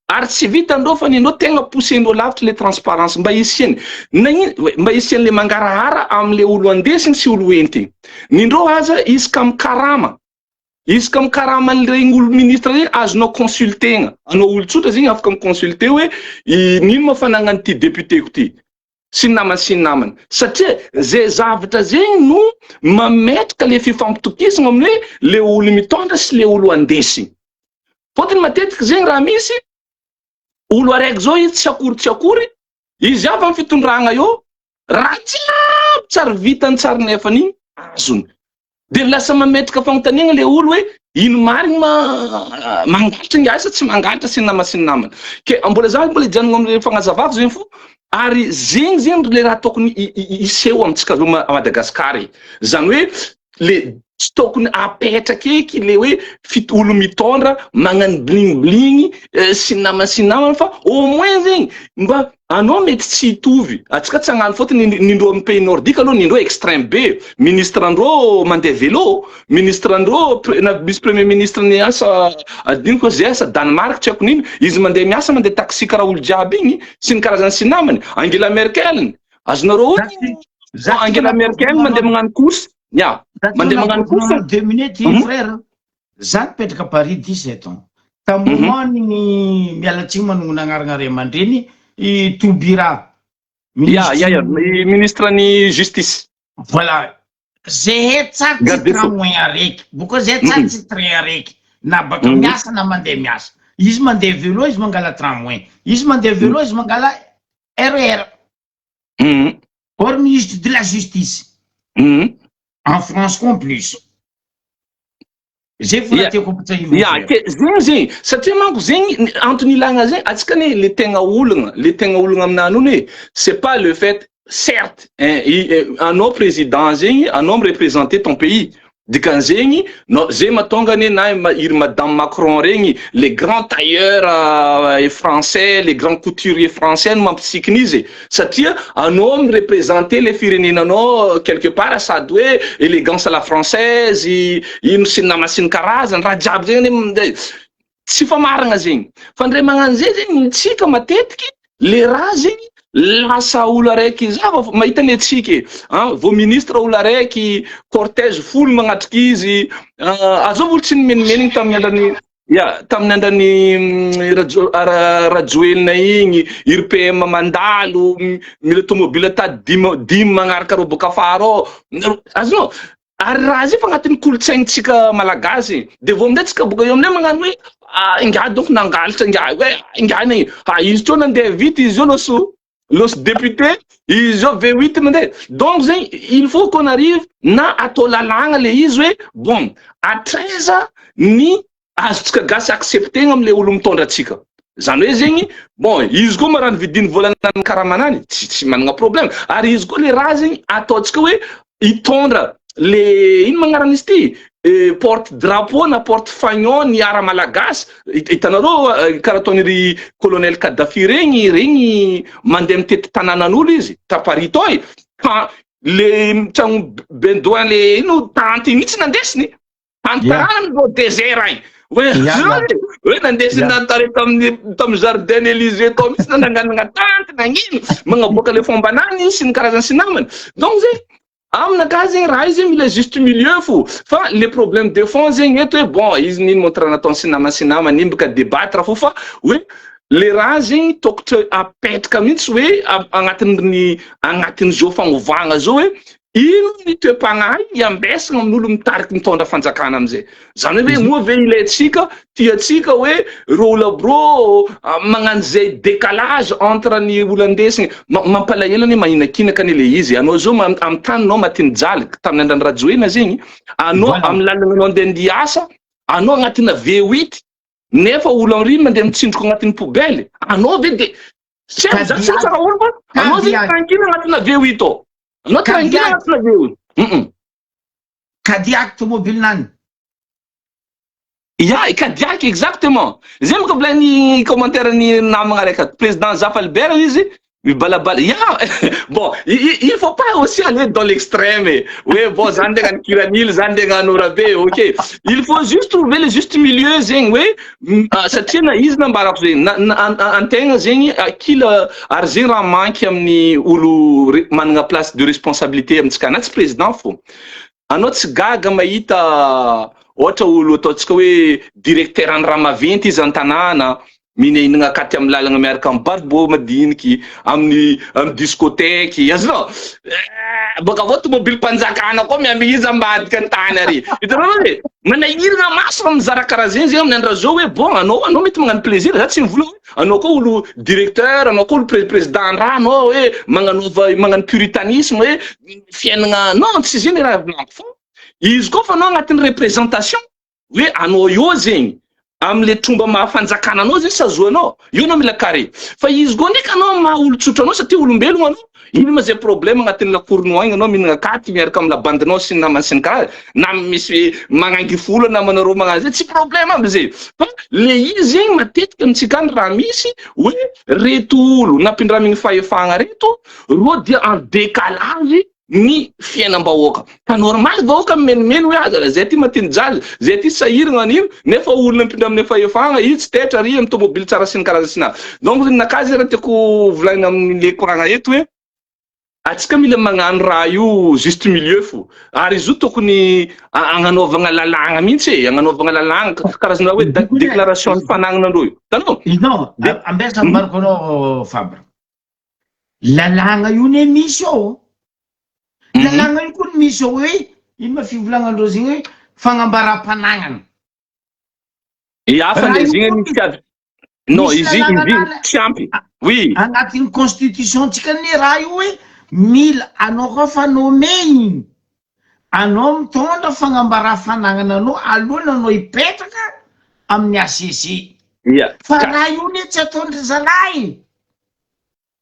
ary tsy vitandreo fa nindreo tegna poussendreo lavitra le transparence mba hisiany na iny, mba hisian'le mangarahara am'le olo andesiny sy olo entiny. Nindreo aza izy ka mikarama, izy ka mikaraman'regny olo ministre regny, azonao consultegna, anao olo tsotra zegny afaka miconsulte hoe nino ma fanagnany ty députéko ty sy ny namany sy ny namany, satria zay zavatra zegny no mametraka le fifampitokisana amin'ny hoe le olo mitondra sy le olo andesiny. Fôtony matetiky zegny raha misy olo araiky zao izy tsy akory, tsy akory izy avy amy fitondragna eo, raha jiaby tsary vitany, tsary nefany igny azony, de lasa mametraka fanontaniana le olo hoe ino marigny ma mangalatra ngy asa tsy mangalatra sy ny nama sy ny namany. Ke mbola za mbola hijanona amle fagnazavako zegny fo, ary zegny le raha tokony iseho amitsika zao Madagasikara zany, hoe le tsy tokony apetraky eky le hoe fit olo mitondra magnano bling bling sy ny namany sy ny namany, fa au moins zegny mba anao mety tsy hitovy atsika tsy hagnano. Fôtony nindreo amy pays nordique aloha, nindreo extrême be: ministre andreo mandeha vélo, ministre andreo na misy premier ministre ny asa adiniko zay asa Danemark, tsy haiko nino izy, mandeha miasa, mandeha taxi karaha olo jiaby igny sy ny karazany sy namany. Angela Merkel azonareo, Angela Merkel mandeha magnano course ya, mandeha magnano course. 2 minutes, frère. Za nipetraka Paris 17 ans, ta moment ny mialatsiny manongona agnarana ray aman-dreny i Taubira. Ya, ministre ny justice. Voilà, zay tsary tsy tramway araiky boka zay tsary tsy train araiky na baka miasa na mandeha miasa izy, mandeha vélo izy, mangala tramway izy, mandeha vélo izy, mangala RER. Or ministre de la justice en France en plus zay fona tiako ampitsahivo. Ya, ke zegny satria manko zegny antony ilagna zegny atsika ne le tegna olagna, le tegna olagna aminany ony hoe c'est pas le fait, certes anao président zegny, anao mireprésenter ton pays, dikan'zegny no zay mahatonga ane na iry madame Macron regny, les grands tailleurs français, les grands couturiers français no mampisikiny izy, satria anao mireprésenter le firenenanao quelque part, sady hoe élégance à la française ino sy ny nama sy ny karazany raha jiaby zegny ane tsy fa marina zegny. Fa ndre magnano zay zegny tsika matetiky le raha zegny lasa olo araiky zava mahita ny atsika e vo ministre olo araiky, cortège 10 magnatriky izy azao olo tsy nimenimenigny tamin'ny andrany ya, tamin'ny andrany Rajo Rajoelina igny, iry PM mandalo mila tomobile tady dimy dimy magnaraka reo boka afara ao azonao. Ary raha zay fa agnatin'ny kolontsaintsika malagasy, de vao amin'izay tsika boka eo aminay magnano hoe ingahy donc nangalatra ingahy, hoe ingahy na izy teo nandeha vite izy io, loso député izy io V8 mandeha. Donc zegny il faut qu'on arrive na atao lalàgna le izy hoe bon, atraiza ny azotsika gasy acceptegna amle olo mitondra atsika zany, hoe zegny bon, izy koa ma raha nividiny volana karamanany tsy manana problème, ary izy koa le raha zegny ataotsika hoe hitondra le ino magnarana izy ty, porte drapeau na porte fanion ny ara malagasy. Hitanareo karaha ataon'iry colonel Kadhafi regny mandeha mitety tanànan'olo izy ta Paris tao e, fa le tragno bendoin le ino tanty mihitsy nandesiny tanty tanàna ro désert agny hoe nandesiny natare tamin'ny jardin Élysée tao mihitsy, nananganana tanty nagnino, magnaboaka le fombanany sy ny karazany sy namany. Donc zegny aminakahy zegny raha io zegny mila juste milieu fo, fa le problème de fond zegny eto hoe bon, izy nino montre nataony sy namany sy namany iny baka débattre fo, fa hoe Le raha zegny tokotry apetraka mihitsy hoe agnatin'ny agnatin'izao fagnovagna zao hoe ino ny toe-pagnahy iambesagna amin'olo mitariky mitondra fanjakana amizay. Zany hoe moa ve ilaintsika, tiantsika hoe reo olo aby reo magnano zay décalage entre ny olo andesigny. Mampalahelo anie, mahinakinaka anie le izy. Anao zao amy tany anao maty nijaly tamin'ny andran'ny Rajoelina zegny, anao amy lalana anao andeha andeha hiasa, anao agnatina V8 nefa olo ary mandeha mitsindroko agnatin'ny poubelle. Anao ve de tsy haiko za, tsy tsara olo fa anao zegny tranquille agnatina V8 ao. Anao tranquille agnatina V8. Cadillac tomobile nany. Ya, Cadillac, exactement. Zay moka volany commentaire ny namagna raiky ato. Président Zafy Albert izy mibalabala. Ya, bon, il faut pas aussi aller dans l'extrême. Oui, bon, zany ndraiky any kiranily, zany ndraiky anora be, ok. Il faut juste trouver le juste milieu zegny hoe satria na izy nambarako zegny, antegna zegny kila ary zegny raha manky amin'ny olo manana place de responsabilité amintsika na tsy président fô. Anao tsy gaga mahita ohatra olo ataontsika hoe directeur any raha maventy izy an-tanàna, mihinana akaty amin'ny lalana miaraka amin'ny barbo madiniky amin'ny discothèque azonao, baka avao tomobily mpanjakana koa miamby izy ambadika an-tany ary hitanao hoe manahirana maso mizara karaha zegny zegny amin'ny andra zao hoe bon, anao mety magnano plaisir, za tsy mivola hoe anao koa olo directeur, anao koa olo président an-draha, anao hoe magnanova magnano puritanisme hoe fiainana, non, tsy zegny raha volaniko, fa izy koa fa anao agnatin'ny représentation hoe anao io zegny am'le tromba mahafanjakana anao zegny sazoanao io, anao mila carré, fa izy koa ndraiky anao maha olo tsotra anao satria olombelogno anao, ino ma zay problème agnatin'ny lakoronao agny anao mihinana katy miaraka amy labandinao sy ny namany sy ny karaha, na misy magnangy folo namanareo magnano zay, tsy problème aby zay. Fa le izy zegny matetika amitsika any raha misy hoe reto olo nampindramigny fahefagna reto ro dia en décalage ny fiainam-bahoaka, ka normal vahoaka mimenimeny hoe aza zay ty matiny jaly, zay ty sahirana an'ino, nefa olona mpindra amin'ny fahefagna io tsy tetra ry amy tomobily tsara sy ny karaza sy na. Donc nakazy raha tiako volagnina amin'le koragna eto hoe atsika mila magnano raha io juste milieu fo, ary izy io tokony agnanaovagna lalàgna mihitsy e, agnanaovagna lalàgna karazana hoe déclaration ny fanagnanandreo io, hitanao. Non, ambesa ambarako anao, Fabre, lalàgna io ne misy ao, lalàgna io koa ny misy ao hoe ino ma fivolagnandreo zegny hoe fagnambaram-panagnana. Ia, fa le zegny ny fiavy, non, izy tsy ampy, oui. Agnatin'ny constitution tsika ne raha io hoe mila anao koa fa nommé igny, anao mitondra fagnambara fanagnana anao alohany anao hipetraka amin'ny HCC. Fa raha io ne tsy ataondry zalahy.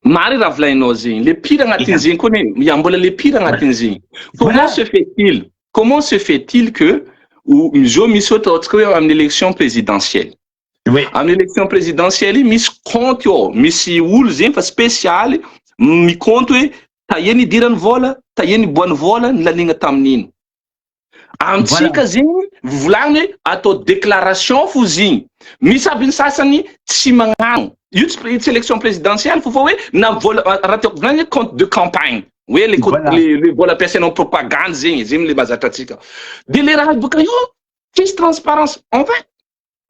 Mary raha volaninao zegny, le pire agnatin'izegny koa ne, ya, mbola le pire agnatin'izegny, comment se fait-il que zao misy ohatra ataontsika hoe amin'ny élection présidentielle, amin'ny élection présidentielle iny misy compte ao, misy olo zegny fa spécialy micompte hoe taia nidirany vola, taia niboany vola ny lanina tamin'ino. Amitsika zegny volagny hoe atao déclaration fo zigny, misy aby ny sasany tsy magnano io, tsy élection présidentielle fo, fa hoe na vola raha tiako volagny compte de campagne hoe le vola ampiasainao propagande zegny le mahazatra atsika, de le raha boka io tsisy transparence en fait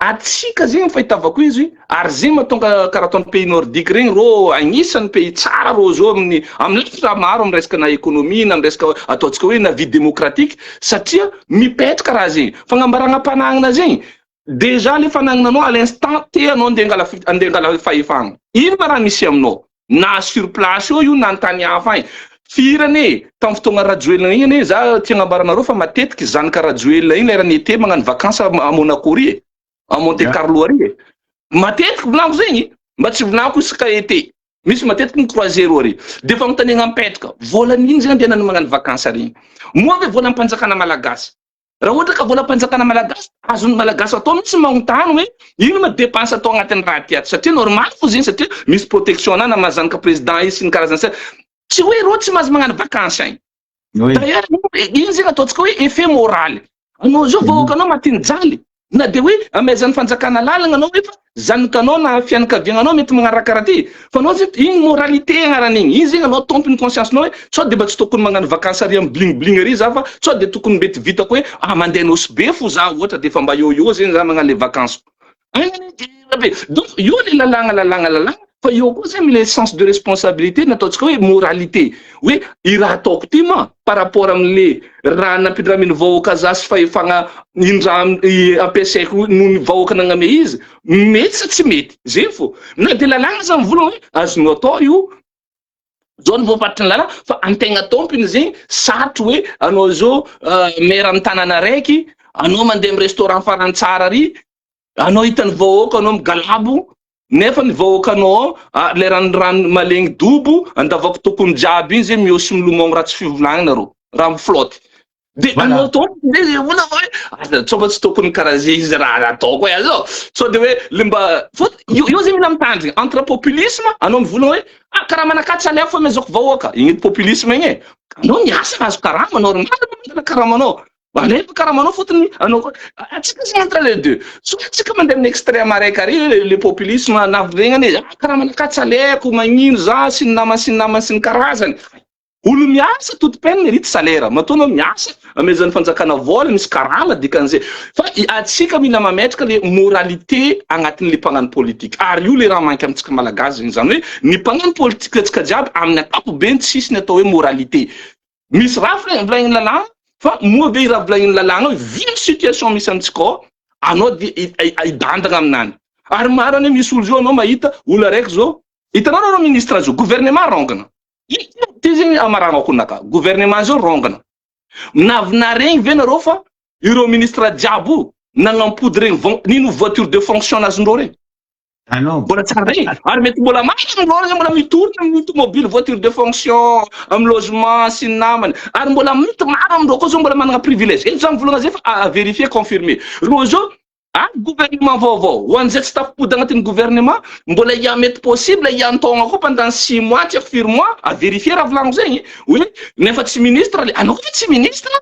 atsika zegny fahitavako izy. Ary zegny mahatonga karaha ataon'ny pays nordique regny, ro agnisan'ny pays tsara ro zao amin'ny lafy raha maro, amy resaka na économie na amy resaka ataontsika hoe na vie démocratique, satria mipetraka raha zegny fagnambaragna-panagnana zegny déjà le fanagnananao à l'instant T anao andeha angala fahefagna, ino ma raha misy aminao na sur place eo io na antany hafa agny firany e. Tamin'ny fotoagna Rajoelina igny ane, za tia agnambaranareo fa matetiky zanaka Rajoelina igny lerany été magnano vacances à Monaco ry e, à Monte Carlo ary e, matetiky volaniko zegny, mba tsy volaniko isaka été, misy matetiky microiser ro ary. De fagnontaniagna mipetraka, volan'ino zegny andehanany magnano vacances ary? Moa ve volam-panjakana malagasy? Raha ohatra ka volam-panjakana malagasy, azon'ny malagasy atao mihitsy magnontany hoe ino ma dépense atao agnatin'ny raha ty ato, satria normal fo zegny, satria misy protection ana na mahazanaka président izy sy ny karazany, tsy hoe reo tsy mahazo magnano vacances agny. D'ailleurs iny zegny ataontsika hoe effet moral anao zao vahoaka anao matiny jaly, na de hoe amaizan'ny fanjakana lalana anao hoe fa zanakanao na fianakaviagnanao mety magnaraka karaha ty, fa anao zegny iny moralité agnaran'igny iny zegny anao tompony conscience nao hoe sao de mba tsy tokony magnano vacances ary amy bling bling ary za, fa sao de tokony mety vitako hoe ah, mandeha Nosy Be fo za ohatra, de fa mba eo eo zegny za magnano le vacances. Be. Donc io le lalàgna, lalàgna, lalàgna, fa io koa zegny le sens de responsabilité, nataontsika hoe moralité, hoe i raha ataoko ty ma par rapport am'le raha nampindraminy vahoaka za sy fahefagna indra ampiasaiko noho ny vahoaka nagname izy, mety sa tsy mety zegny fô. Na de lalàgna za mivolagna hoe azonao atao io zao ny voafaritry ny lalàna, fa antegna tompony zegny sarotro hoe anao zao maire amy tanàna raiky, anao mandeha amy restaurant farany tsara ary, anao hitan'ny vahoaka anao migalabo, nefa ny vahoakanao ao le ranorano malegny dobo andavako tokony jiaby iny zegny miosy milomagno raha tsy fivolagnana rô raha miflotte de anao tompony de vola hoe aza tsôfa tsy tokony karaha zay izy raha ataoko e azao sao de hoe le mba fô io zegny mila mitandrina entre populisme. Anao mivolagna hoe ah, karaha manakatsy alefa fa mezako vahoaka igny edy populisme igny e. Anao miasa, azo karama, normal manana karamanao, alefa karamanao fotony anao koa. Atsika zegny entre les deux so atsika mandeha amin'ny extrême araiky ary le populisme naviregnany ah, karaha manakatsy aleko magnino za sy ny namany sy ny namany sy ny karazany. Olo miasa toute peine mérite salaire. Matoa anao miasa, amezan'ny fanjakana vola, misy karama, dikan'izay fa atsika mila mametraka le moralité agnatin'le mpagnano politique. Ary io le raha manky amintsika malagasy zegny, zany hoe ny mpagnano politique atsika jiaby amin'ny ankapobeny tsisy ny atao hoe moralité. Misy raha volagniny lalàna, fa moa ve raha volagniny lalàna hoe vu ny situation misy amintsika ao, anao de hidandana aminany? Ary maro anie misy olo zao, anao mahita olo araiky zao, hitanao anao ministre zao, gouvernement rongana ty zegny amaragnako naka gouvernement zao rongana navina regny ve nareo? Fa ireo ministre jiaby io nagnampody regny nino voiture de fonction nazondreo regny. Anao mbola tsara regny, ary mety mbola maro amindreo regny mbola mitorona amin'ny automobile, voiture de fonction, amy logement sy ny namany, ary mbola mety maro amindreo koa zao mbola manana privilège eto. Za mivolagna zay fa à vérifier, confirmer reo zao. Ah, gouvernement vaovao ho an'izay tsy tafipody agnatin'ny gouvernement, mbola ia mety possible iantaogna koa pendant 6 mois, tsy haiko firy mois, à vérifier raha volagno zegny hoe nefa tsy ministre le anao koa fa tsy ministre,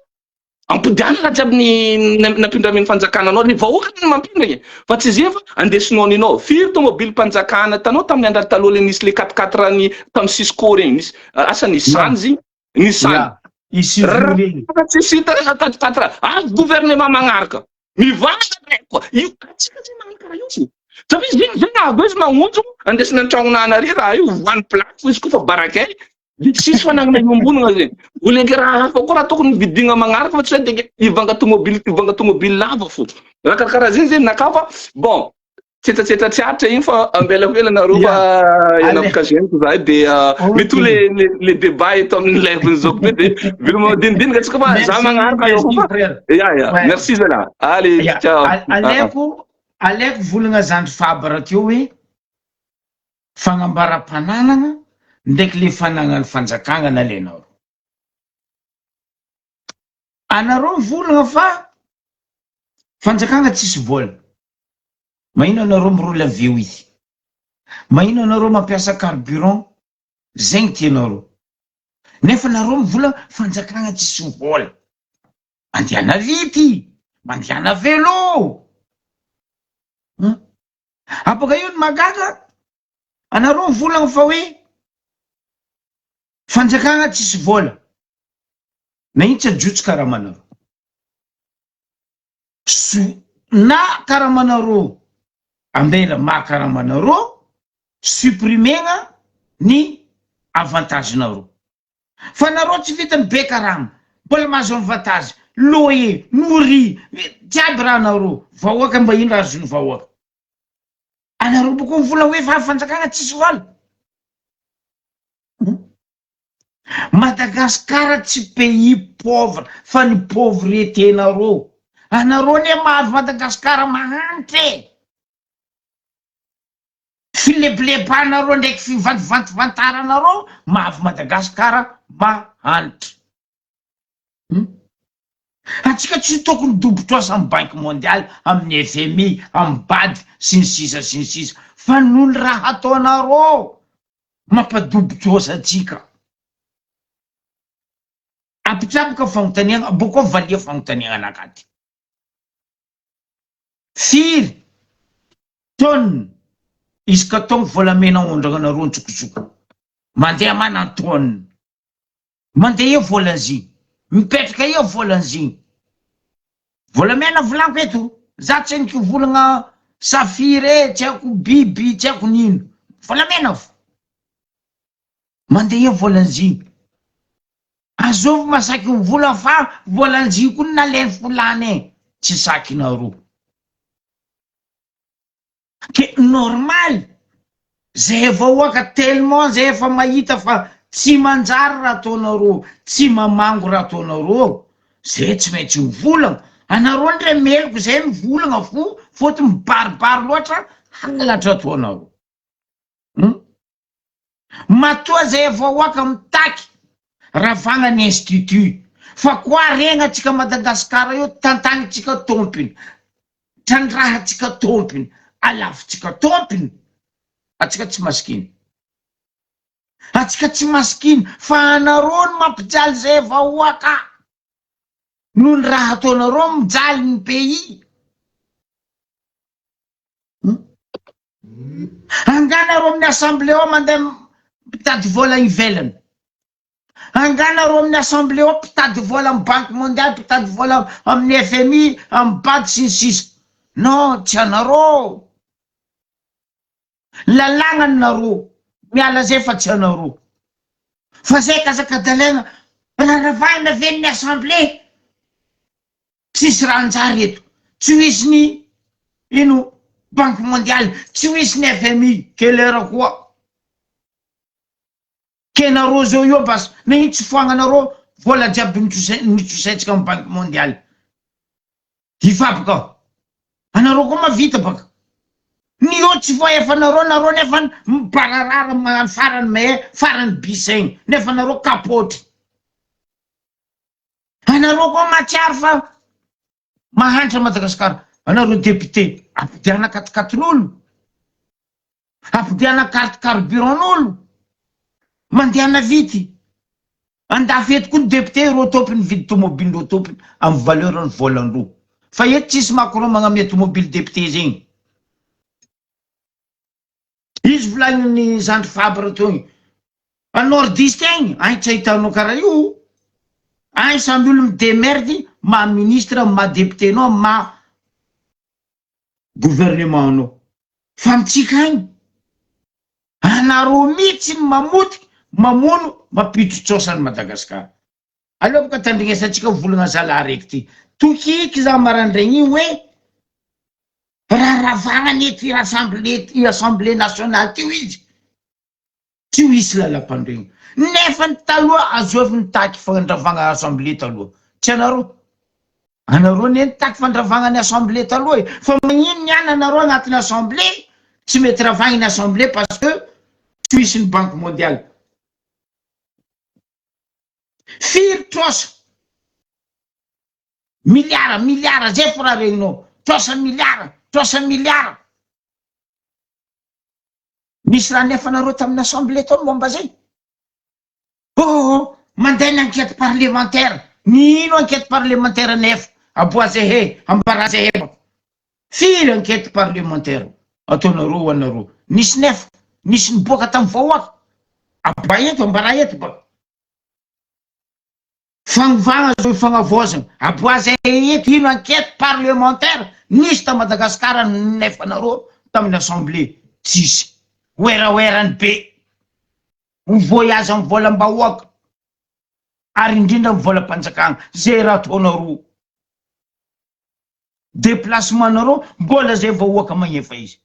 ampodiana raha jiaby ny nampindramin'ny fanjakana anao. Le vahoaka ny mampindragny fa tsy zay fa andesinao ninao firy tomobile mpanjakana tanao tamin'ny andro taloha, le nisy le 4x4 ny tamy Cisco regny, nisy asa Nissan izy, Nissan. Ya, Isuzu regny. Raha tsisy hita 4x4, ah, gouvernement magnaraka mivanga ndraiky koa io. Atsika zay magnano karaha io fo satria izy zegny zegny avy eo izy magnonjo andesina an-tragnona anare raha io voan'ny plaque fo izy koa fa barakay de tsisy fanagnana iombonana zegny oleke. Raha hafa koa raha tokony vidigna magnaraka fa tsy hoe de ivanga tomobile, ivanga tomobile lava fo, raha karakaraha zegny zegny naka. Fa bon, tsetratsetra tsy aritra igny fa ambelako ela nareo fa ianapaka geniko zahay de mety le le débat eto amin'ny live zao be de veloma dinidinika atsika fa za magnaraka eo fa ya, merci zala, allez, ciao. Aleoko volagna zandry Fabra teo hoe fagnambaram-pananana ndraiky le fanagnany fanjakagna nalainareo. Anareo mivolagna fa fanjakagna tsisy vola, mahino anareo mirola V8, mahino anareo mampiasa carburant zegny tianareo, nefa nareo mivola fanjakagna tsisy vola. Mandehana vity, mandehana vélo. Apaka io ny magaga anareo mivolagna fa hoe fanjakagna tsisy vola, na ino tsy ajotso karamanareo so na karamanareo ambela mahakaramanareo, supprimegna ny avantage-nareo fa nareo tsy vitany be karama, mbola mahazo avantage, loyer, nourri, jiaby raha nareo. Vahoaka mba ino raha azon'ny vahoaka anareo boko mivola hoe fa fanjakana tsisy vola? Madagasikara tsy pays pauvre fa ny pauvreté nareo anareo ne mahavy Madagasikara mahantra e. Filebilebanareo ndraiky fivantivantivantaranareo mahavy Madagasikara mahantra. Atsika tsy tokony dobotroasa amy Banque mondiale, amin'ny FMI, amy BAD sy ny sisa sy ny sisa, fa noho ny raha ataonareo mampadobotrosa atsika. Apitraboka fagnontaniana boko valia fagnontaniana anakaty: firy tonne isaka taogno volamena aondragnanareo antsokosoko mandeha mana tonne mandeha eo volan'zigny mipetraka eo volan'zigny volamena volaniko eto za tsy niky volagna. Saphir e, tsy haiko biby, tsy haiko nino. Volamena fo. Mandeha eo volan'zigny. Azovy masaky ny vola fa volan'zigny koa nalainy folany e. Tsy sakinareo. Ke normal, zay vahoaka tellement zay efa mahita fa tsy manjary raha ataonareo, tsy mamango raha ataonareo, zay tsy maintsy mivolagna, anareo ndre meloko zay mivolagna fo fôtony mibaribary loatra halatra ataonareo. Hum. Matoa zay vahoaka mitaky ravagna ny institut fa koa regna tsika Madagascar io tantagnitsika tompiny trandrahatsika tompiny alafotsika tompiny atsika tsy masikiny atsika tsy masikiny fa anareo no mampijaly zay vahoaka noho ny raha ataonareo mijaly ny pays. Angaha nareo amin'ny assemblée ao mandeha mitady vola ivelany? Angaha nareo amin'ny assemblée ao mpitady vola amin'ny banque mondiale, mpitady vola amin'ny FMI, amin'ny bad sy ny sisa? Non, tsy anareo. Lalàgna ny nareo, miala zay fa tsy anareo. Fa zay kazakadalaigna, raravahina ve ny assemblée? Tsisy raha hanjary eto, tsy ho hisy ny ino banque mondiale, tsy ho hisy ny FMI, quelle heure koa? Ke nareo zao io bas nagnino tsy foagnanareo vola jiaby nitrosaintsika am banque mondiale? Hifaboka anareo koa mavita baka ny eo tsy voaefanareo nareo nefa mibararara magnano farany mahay farany bisaigny nefa nareo kapoatry. Anareo koa mahatsiaro fa mahantra Madagascar. Anareo député ampidiana katikatin'olo, ampidiana carte carburant-n'olo, mandehana vity. Andafy eto koa ny député ireo tompony mividy tomobile ireo tompony amin'ny valeur ny volan-dreo. Fa eto tsisy Macron magnamia tomobile député zegny. Izy volagnin'ny zandry Fabre teo igny. A nordiste agny, agny tsy ahitanao karaha io. Agny samby olo mi-demerde maha ministre, maha député anao, maha gouvernement anao. Fa amintsika agny, anareo mihitsy ny mamotiky, mamono, mampiditry an'i Madagascar. Aleo boka tandrignesantsika volagna zalahy raiky ty. Tokiky za marandraigny igny hoe raha ravagna anie ty rassemble ty assemblée nationale ty hoy izy, tsy ho hisy lalampandregna. Nefa ny taloha azovy nitaky fandravagna assemblée taloha? Tsy anareo. Anareo anie nitaky fandravagna ny assemblée taloha e. Fa magnino niany anareo agnatin'ny assemblée tsy mety ravagna ny assemblée parce que tsy ho hisy ny banque mondiale. Firy trosa? Miliara, miliara, zay fo raha regninao. Trosa miliara, trosa miliara. Nisy raha nefanareo tamin'ny assemblée tao momba zay? Oh, mandeha ny enquête parlementaire. Ny ino enquête parlementaire nefa? Aboazehe, ambarazehe bako. Firy enquête parlementaire ataonareo ho anareo? Nisy nefa? Nisy niboaka tamin'ny vahoaka? Aboahy eto, ambarà eto bako. Fanovana zao fagnavaozana. Aboaza eto ino enquête parlementaire nisy ta Madagascar nefanareo tamin'ny assemblée? Tsisy. Werawera ny be. Mivoyage amin'ny volam-bahoaka ary indrindra amin'ny volam-panjakana. Zay raha ataonareo. Déplacement nareo mbola zay vahoaka magnefa izy.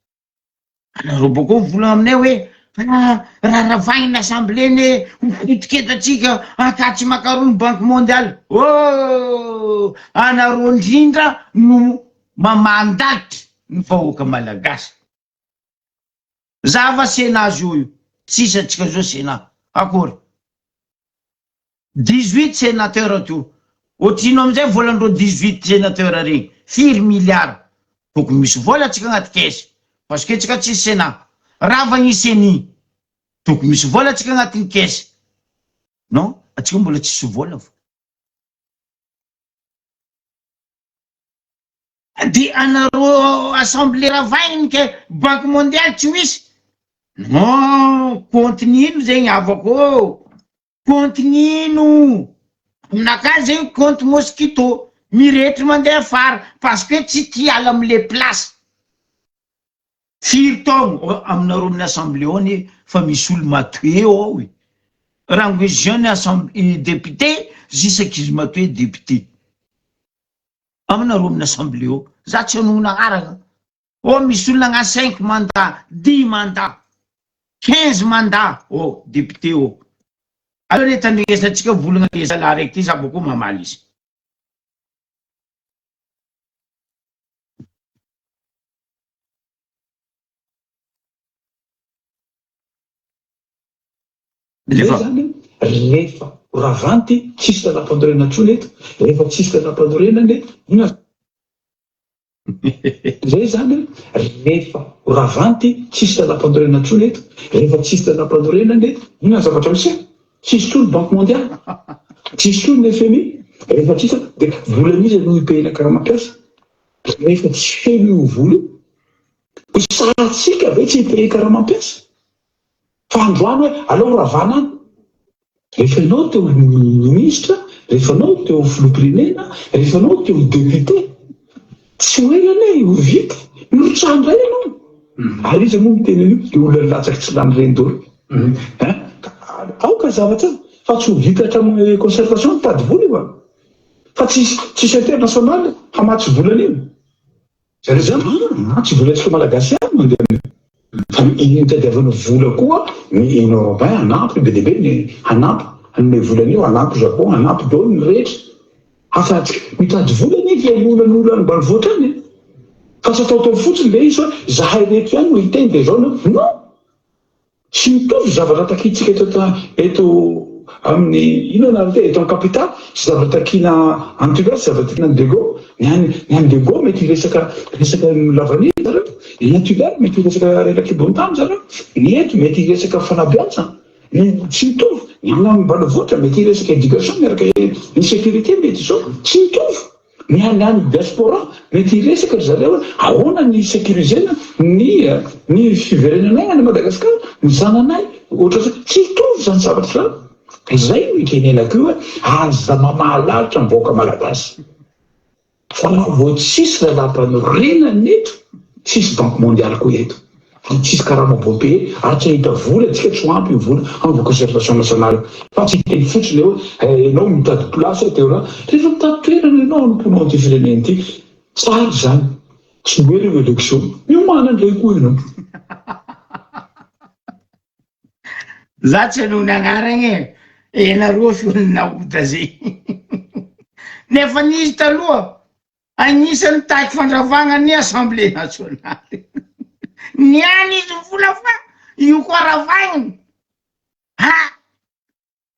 Anareo bakeo mivolagna aminay hoe ah raha ravahina ny assemblée ne ho potika eto atsika Ankatso macaroni banque mondiale oh anareo indrindra no mamandalitra ny vahoaka malagasy. Zava Sénat zio io tsisy atsika zao Sénat akory. 18 sénateur teo otrino amizay volandreo 18 sénateur regny firy milliard tokony misy vola atsika agnaty caisse parce que tsika tsisy sénat rava gny ceni tokony misy vola atsika agnatin'ny caisse non atsika mbola tsisy vola fo de anareo assemblée ravaigny ke banque mondiale tsy ho hisy non compte n'ino zegny havako ô Compte n'ino? Aminakahy zegny compte mosquito, mirehetry mandeha afara parce que tsy tia hiala amle place. Firy taogno aminareo amin'ny assemblée ao anie fa misy olo matoe ao e! Rango jeune assemblée député jusqu'à izy matoe député aminareo amin'ny assemblée ao za tsy hanogno agnarana ao misy olo nagnano cinq mandat dix mandat 15 mandat ao député ao aleo anie tandrignesantsika volagna le zalahy raiky ty za bôko mamaly izy. Zay zany rehefa ravanty tsisy lalam-panorenana intsony eto, rehefa tsisy lalam-panorenana eto, inona Zay zany rehefa ravanty tsisy lalam-panorenana intsony eto, rehefa tsisy lalam-panorenana eto, inona ny zavatra miseho? Tsisy intsony banque mondiale, tsisy intsony ny FMI, rehefa tsisy dia volan'iza no hi-payer-na karama mpiasa? Rehefa tsy feno io vola io, ho sahintsika ve tsy hi-payer karama mpiasa? Fa androany hoe aleo ravana any. Rehefa ianao te ho minisitra, rehefa ianao te ho filoham-pirenena, rehefa ianao te ho député, tsy ho ela anie ho vita, mirotsaha indray ianao. Ary iza moa miteny an'io? Ilay olona nilatsaka tsy lany reny daholo. Hein? Aoka hazava tsara fa tsy ho vita hatramin'ny concertation mitady vola io an! Fa tsisy tsisy international hamatsy vola an'io. Zareo zany an, tsy volantsika malagasy ihany no andeha amin'io fa ny nitadiavana vola koa ny Union Européen hanampy be dia be ny hanampy hanome vola an'io, hanampy Japon, hanampy daholo ny rehetra. Afahantsika mitady vola anie hihainoana ny olona any ambanivohitra any e! Fa tsy ataotao fotsiny le izy hoe zahay reto ihany no hiteny dia izao no, non! Tsy mitovy zavatra takintsika eto eto amin'ny inona anarany ity eto amin'ny capitale sy zavatra takiana any Tuléar sy zavatra takiana any Diego. Ny any ny any Diego mety hiresaka resaka lavanila zareo, ny any Tuléar mety hiresaka harena an-kibon'ny tany zareo, ny eto mety hiresaka fanabeazana. Ny tsy mitovy. Ny any ambanivohitra mety hiresaka éducation miaraka ny sécurité mety izao. Tsy mitovy. Ny any any diaspora mety hiresaka ry zareo hoe ahoana ny hi-securiser-na ny ny fiverenanay any Madagascar, ny zananay, ohatr'izay. Tsy hitovy izany zavatra izany. Izay no itenenako io hoe aza mamaha lalitra ny vahoaka malagasy. Fa raha vao tsisy lalàmpanorenana eto, tsisy banque mondiale koa eto. Ary tsisy karama bon paye ary tsy hahita vola tsika tsy ho ampy io vola hanaovana concertation nationale fa tsy hiteny fotsiny hoe eh enao mitady place teo raha rehefa mitady toerana enao hanompoanao an'ity firenena ity tsara izany tsy ho ela io election miomàna indray koa enao. Za tsy hanao ny agnaragna e, enareo feo naota zay nefa nisy taloha Agnisan'ny nitaky fandravagna ny Assemblée nationale. Niany izy mivola fa io koa ravaigny. Ha!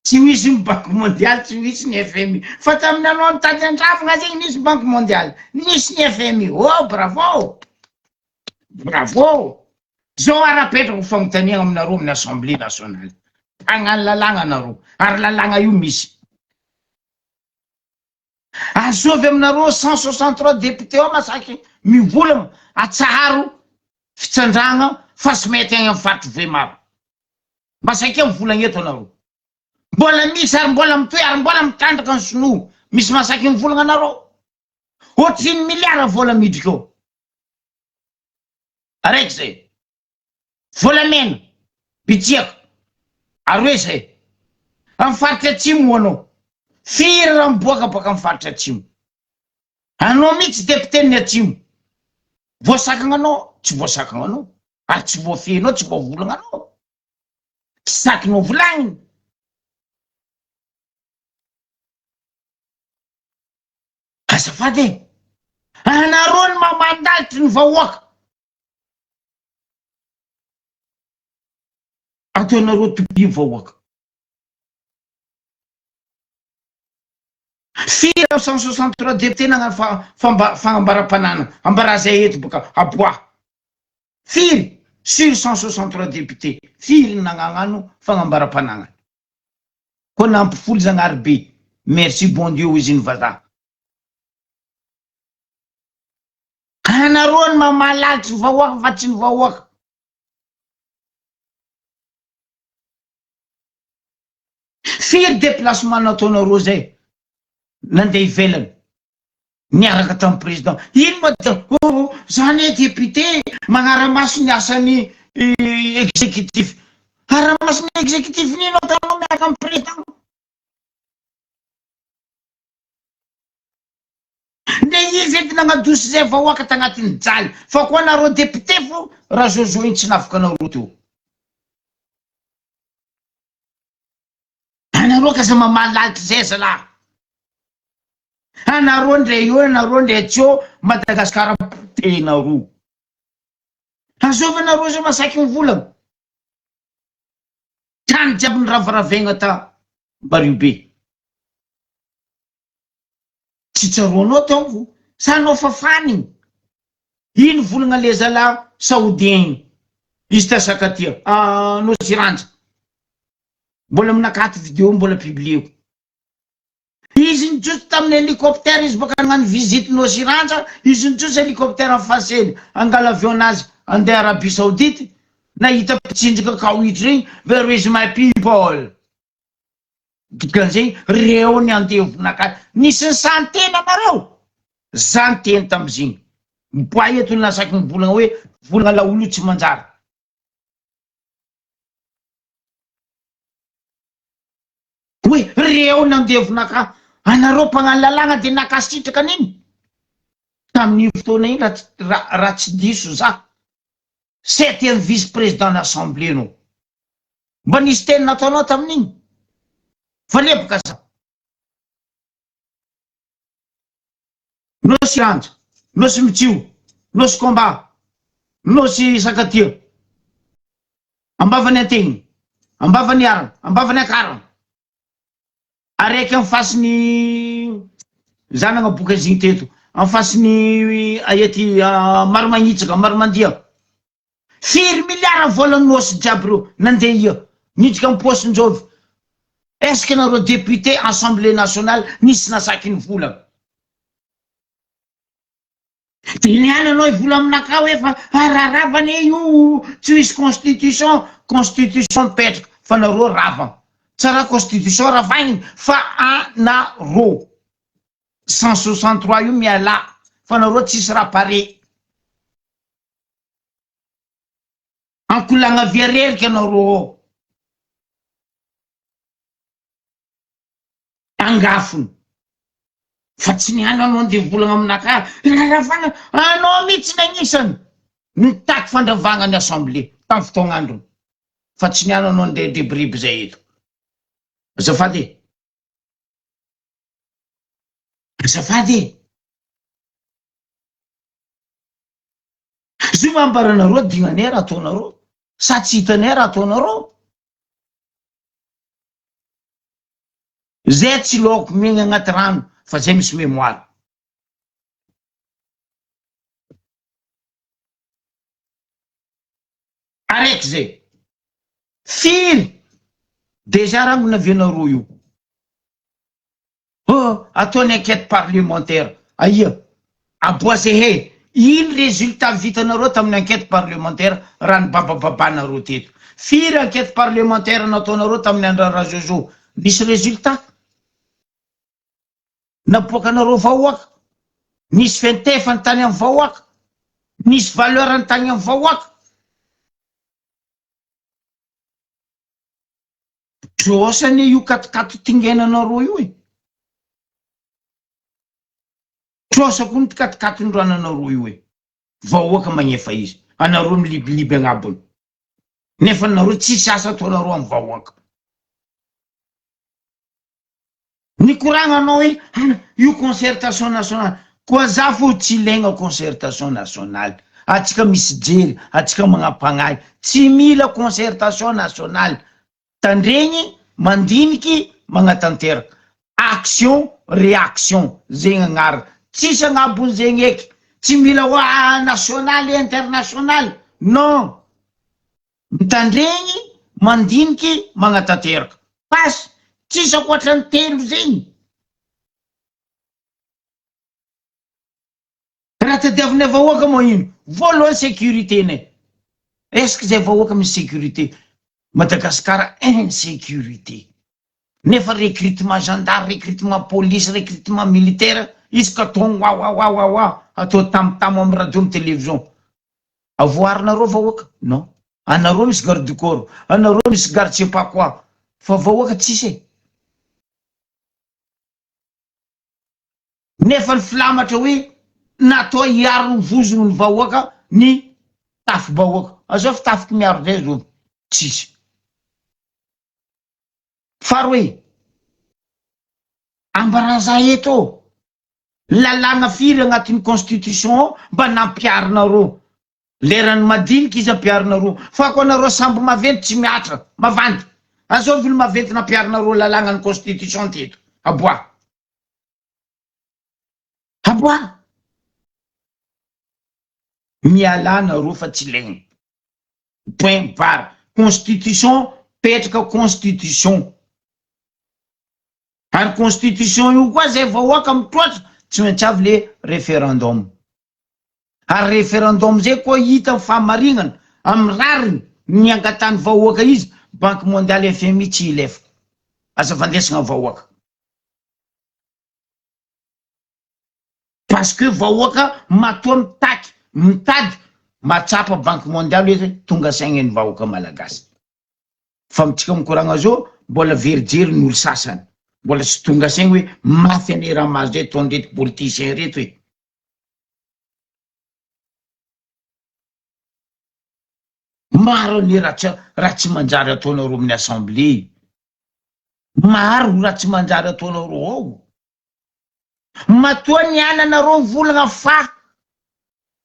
Tsy misy ny Banque mondiale, tsy misy ny FMI. Fa tamin'ny anao nitady andravagna zegny nisy Banque mondiale, nisy ny FMI. Oh, bravo! Bravo! Zao ary apetrako fagnontaniagna aminareo amin'ny Assemblée nationale. Mpagnano lalàgna anareo, ary lalàgna io misy. Azovy aminareo 163 députés ao masaky mivolagna atsaharo fitsandragna fa tsy mety agny am faritry Vohemar. Mba saika mivolagna eto anareo. Mbola misy ary mbola mitohy ary mbola mitrandraka ny sinoa. Misy masaky mivolagna anareo. Ohatriny milliard vola midriky eo. Araiky zay. Volamena, bitsiaka, ary hoe zay. Am faritra atsimo ho anao. Firy raha miboaka baka am faritra atsimo. Anao mihitsy député ny atsimo. Voasakagna anao, tsy voasakagna anao. Ary tsy voafehinao, tsy voavolagna anao. Tsy sakinao volagnina. Azafady e! Anareo ny mamandalitry ny vahoaka. Ataonareo tompony vahoaka. Firy am 163 député nagnano fagnambaram-pananana ambarà zay eto boka aboaha. Firy sur 163 député firy ny nagnano fagnambaram-panagnana. Koa nampifoly Zagnahary be. Merci bon Dieu hoy izy ny vazaha. Anareo ny mamaha lalitra ny vahoaka fa tsy ny vahoaka. Firy déplacement nataonareo zay nandeha ivelany? Niaraka tamin'ny président. Ino ma dia oh za anie député magnaramaso ny asan'ny exécutif. Aramaso ny exécutif n'ino ataonao miaraka amin'ny président? Nde izy edy nagnadosy zay vahoaka tagnatin'ny jaly fa koa nareo député fo raha Jojo iny tsy navoka anareo teo. Anareo ka aza mamaly lalitra zay zalahy. Anareo ndre eo anareo ndre tsy eo Madagascar potehinareo. Azovy anareo zay masaky mivolagna. Tany jiaby niravaravegna ta Mario be. Tsy tsaroanao taoko sa anao fafana igny? Ino volagna le zalahy saoudien igny? Izy ta Sakatia, Nosy Iranja. Mbola aminakahy vidéo mbola publieko. Izy nijotso tamin'ny hélicoptère izy baka nagnano visite Nosy Iranja, izy nijotso hélicoptère en face-ny angala avion nazy andeha Arabie Saoudite, nahita mpitsinjaka kaoitry regny, where is my people? Dikan'izay reo ny andevonakahy. Nisy nisahy niteny anareo? Za niteny tamizigny. Miboay eto ny nasaky mivolagna hoe volagna laolo io tsy manjary. Hoe reo ny andevonakahy. Anareo mpagnano lalàgna de nakasitraka an'igny? Tamin'igny fotoana igny raha raha tsy diso za, septième vice président ny assemblée anao. Mba nisy teny nataonao tamin'igny? Fa leboka za. Nosy Iranja, Nosy Mitsio, Nosy Combat, Nosy Sakatia, Ambavany Antegniny, Ambavany Arana, Ambavany Ankarana, araiky amy fasiny za nagnaboaka izy igny teto, amy fasiny aia ty Maromagnitsaka, Maromandia. Firy milliard vola nosy jiaby reo nandeha ia? Niditra am paosin-jovy? Est ce que nareo député assemblée nationale nisy nasaky ny vola? De niany anao hivola aminakahy hoe fa raha rava anie io tsy hisy constitution, constitution mipetraka fa nareo rava. Tsara constitution ravaigny fa anareo 163 io mialà fa nareo tsisy raha pare. Ankolagna via rerika anareo ao. Angafony. Fa tsy ny anao andeha volagna aminakahy. Raravagna anao mihitsy ny agnisany nitaky fandravagna ny assemblée tamin'ny fotoagn'androny. Fa tsy ny anao andeha debiriby zay eto. Azafady e. Azafady e. Zio va ambaranareo dignanay raha ataonareo sa tsy hitanay raha ataonareo? Zay tsy laoko miaigna agnaty rano fa zay misy mémoire. Araiky zay. Firy déjà rango navianareo io? Oh, ataony enquête parlementaire aia? Aboasehe, ino résultat vitanareo tamin'ny enquête parlementaire raha nibabababanareo teto? Firy enquête parlementaire nataonareo tamin'ny andron'i Rajojo? Nisy résultat? Naboakanareo vahoaka? Nisy fiantefany tany amin'ny vahoaka? Nisy valeur-ny tany amin'ny vahoaka? Trosa anie io katokato tingenanareo io e! Trosa koa ny katokatondrananareo io e! Vahoaka magnefa izy, anareo milibiliby agnabony. Nefa nareo tsisy asa ataonareo am vahoaka. Nikoragna anao hoe io concertation nationale, koa za fo tsy ilaigna concertation nationale, atsika misy jery, atsika magnampagnahy, tsy mila concertation nationale, tandregny, mandiniky, magnatanteraka, action reaction, zegny agnarany, tsisy agnabony zegny eky, tsy mila hoa nationale et internationale, non! Mitandregny, mandiniky, magnatanteraka. Pasy, tsisy ankoatran'ny telo zegny. Raha tadiavinay vahoaka moa ino? Voalohany sécurité-nay. Est ce que zay vahoaka misy sécurité? Madagascar insécurité. Nefa recrutement gendarme, recrutement police, recrutement militaire. Isaka taogno wawawawawa atao tamotamo am radio am télévision. Avoarinareo vahoaka? Non. Anareo misy garde du corps, anareo misy garde je sais pas quoi fa vahoaka tsisy e. Nefa ny filamatra hoe natao hiaro ny vozony ny vahoaka ny tafi-bahoaka. Azao fitafiky miaro zay zao tsisy. Faharoe, ambaraza eto ô, lalàna firy agnatin'ny constitution ao mba nampiharinareo? Leran'ny madinika izy ampiharinareo, fa ko anareo sambo maventy tsy mihatra, mavandy. Azovy ny maventy nampiharinareo lalàna ny constitution teto? Aboaha. Aboaha. Mialà nareo fa tsy ilaigna. Point barre. Constitution petraka constitution. Ary constitution io koa zay vahoaka mitroatra tsy maintsy avy le referendum. Ary referendum zay koa hita ny fahamarignana amin'ny rariny ny angatany vahoaka izy banque mondiale FMI tsy hilefa. Aza vandesagna vahoaka. Parce que vahoaka matoa mitaky, mitady, mahatsapa banque mondiale hoe tonga saigna ny vahoaka malagasy. Fa amintsika mikoragna zao mbola very jery ny olo sasany, mbola tsy tonga saigna hoe mafy anie raha mahazo zay ataon'ireto politiciens reto e. Maro anie raha tsy raha tsy manjary ataonareo amin'ny assemblée. Maro raha tsy manjary ataonareo ao. Matoa ny ananareo mivolagna fa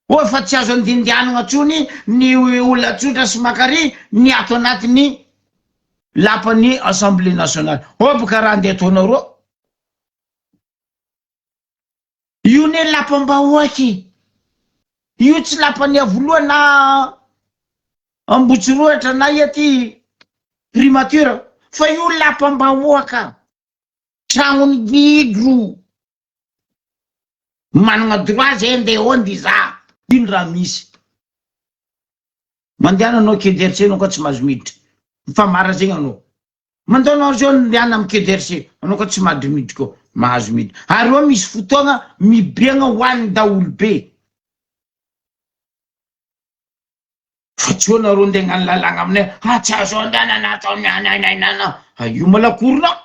oa fa tsy azo andindianagna tsony ny olona tsotra sy makary ny ato anatin'ny lapan'ny assemblée nationale. Oa boka raha andeha ataonareo. Io ne lapam-bahoaka e! Io tsy lapan'i Iavoloha na Ambohitsirohitra na ia ty primature fa io lapam-bahoaka. Tragnon'i gidro. Managna droit zay andeha ao andeha hizaha. Ino raha misy. Mandehana anao quai d'Orsay anao ka tsy mahazo miditra. Fa mara zegny anao. Mandao anao zao ndehana am quai d'Orsay anao ka tsy mahazo miditra koa. Mahazo miditra. Ary eo misy fotoagna mibiagna ho an'ny daholobe. Fa tsy eo nareo ndeha hagnano lalàgna aminay, ah tsy azo andehanana atao nananana, ah io ma lakoronao.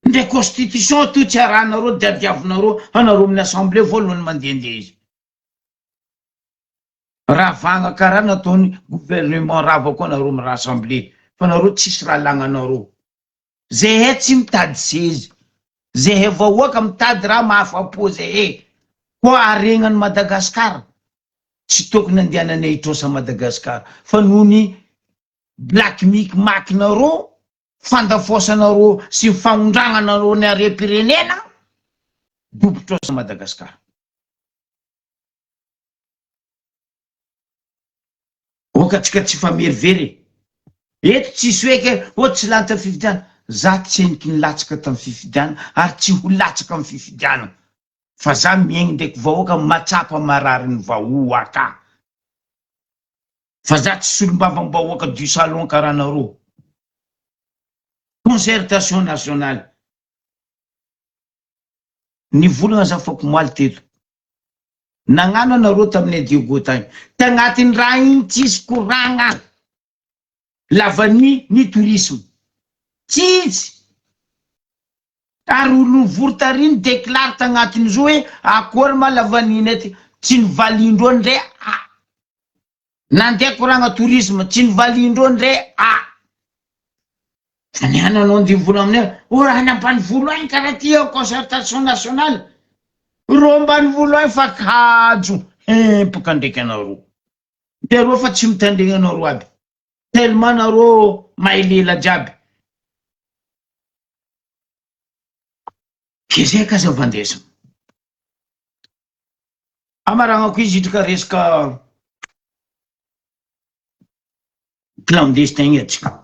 Ndre constitution to tsy arahanareo diadiavinareo anareo amin'ny assemblée voalohany mandehandeha izy. Ravagna karaha nataony gouvernement rava koa nareo amin'ny rassemblée fa nareo tsisy raha lagnanareo. Zehe tsy mitady seza, zehe vahoaka mitady raha mahafapo zehe, koa haregnany Madagascar tsy tokony andehananay hitrosa Madagascar fa noho ny black mic mac nareo, fandafoasanareo sy ny fagnondragnanareo ny harem-pirenena, dobo trosa Madagascar. Oka tsika tsy hifamerivery e! Eto tsisy hoe ke oh tsy lany tam fifidianana, za tsy heniky nilatsaka tam fifidianana ary tsy ho latsaka am fifidianana fa za miaigny ndraiky vahoaka matsapa marary ny vahoaka fa za tsy solombavam-bahoaka du salon karaha nareo. Concertation nationale. Nivolagna za fakomaly teto. Nagnano anareo taminay Diego tagny. Tagnatin'ny raha igny tsisy koragna. La vanille ny tourisme. Tsitsy. Ary olo nivory tary ny déclare tagnatin'izo hoe akory ma la vanille nay ty. Tsy nivalindreo ndre a. Nandeha koragna tourisme tsy nivalindreo ndre a. Fa ny any anao andeha mivola aminay oh raha any ambanivolo any karaha ty eo concertation nationale reo ambanivolo any fa kajo hempoka ndraiky anareo de reo fa tsy mitandregny anareo aby tellement nareo mahay lela jiaby ke zay ka zava-ndesina amaragnako izy hitrika resaka clandestin igny atsika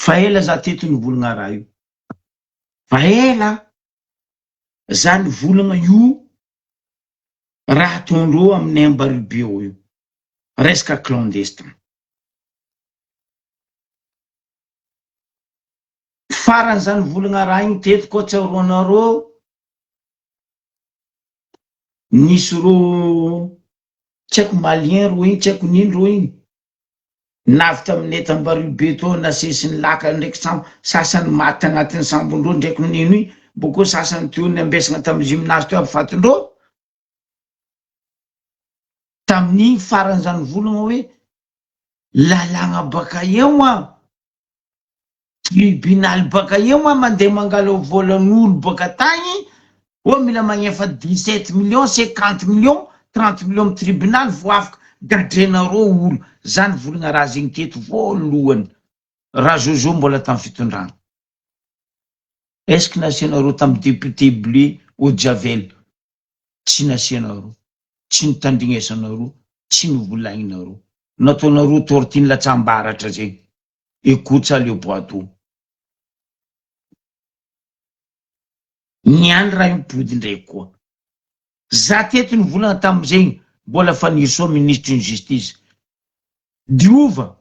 Fa ela za teto nivolagna raha io. Fa ela za nivolagna io raha ataondreo aminay Ambaribio io. Resaka clandestin. Farany zany volagna raha igny teto koa tsaroanareo nisy ro tsy haiko malien ro igny tsy haiko nino ro igny navy taminay tambario be tao nasesiny laka ndraiky sambo sasany maty tagnatin'ny sambondreo ndraiky nino igny bôkeo sasany teo niambesagna tamy gymnase teo aby fatindreo tamin'igny farany zany volagna hoe lalàgna baka eo an. Tribunal baka eo ma mandeha mangala volan'olo baka tagny oa mila magnefa 17 millions, 50 millions, 30 millions am tribunal vo afaka gadrenareo olo zany volagna raha zegny teto voalohany raha jojo mbola tam fitondragna est ce que nasianareo tam député bleu eau de javel tsy nasianareo tsy nitandrignesanareo tsy novolagninareo nataonareo tortue nilatsaham-baratra zegny Écoute le bois d'eau. Niany raha io mipody ndray koa. Za teto nivolagna tamizegny mbola Fanirisoa ministry ny justice. Diova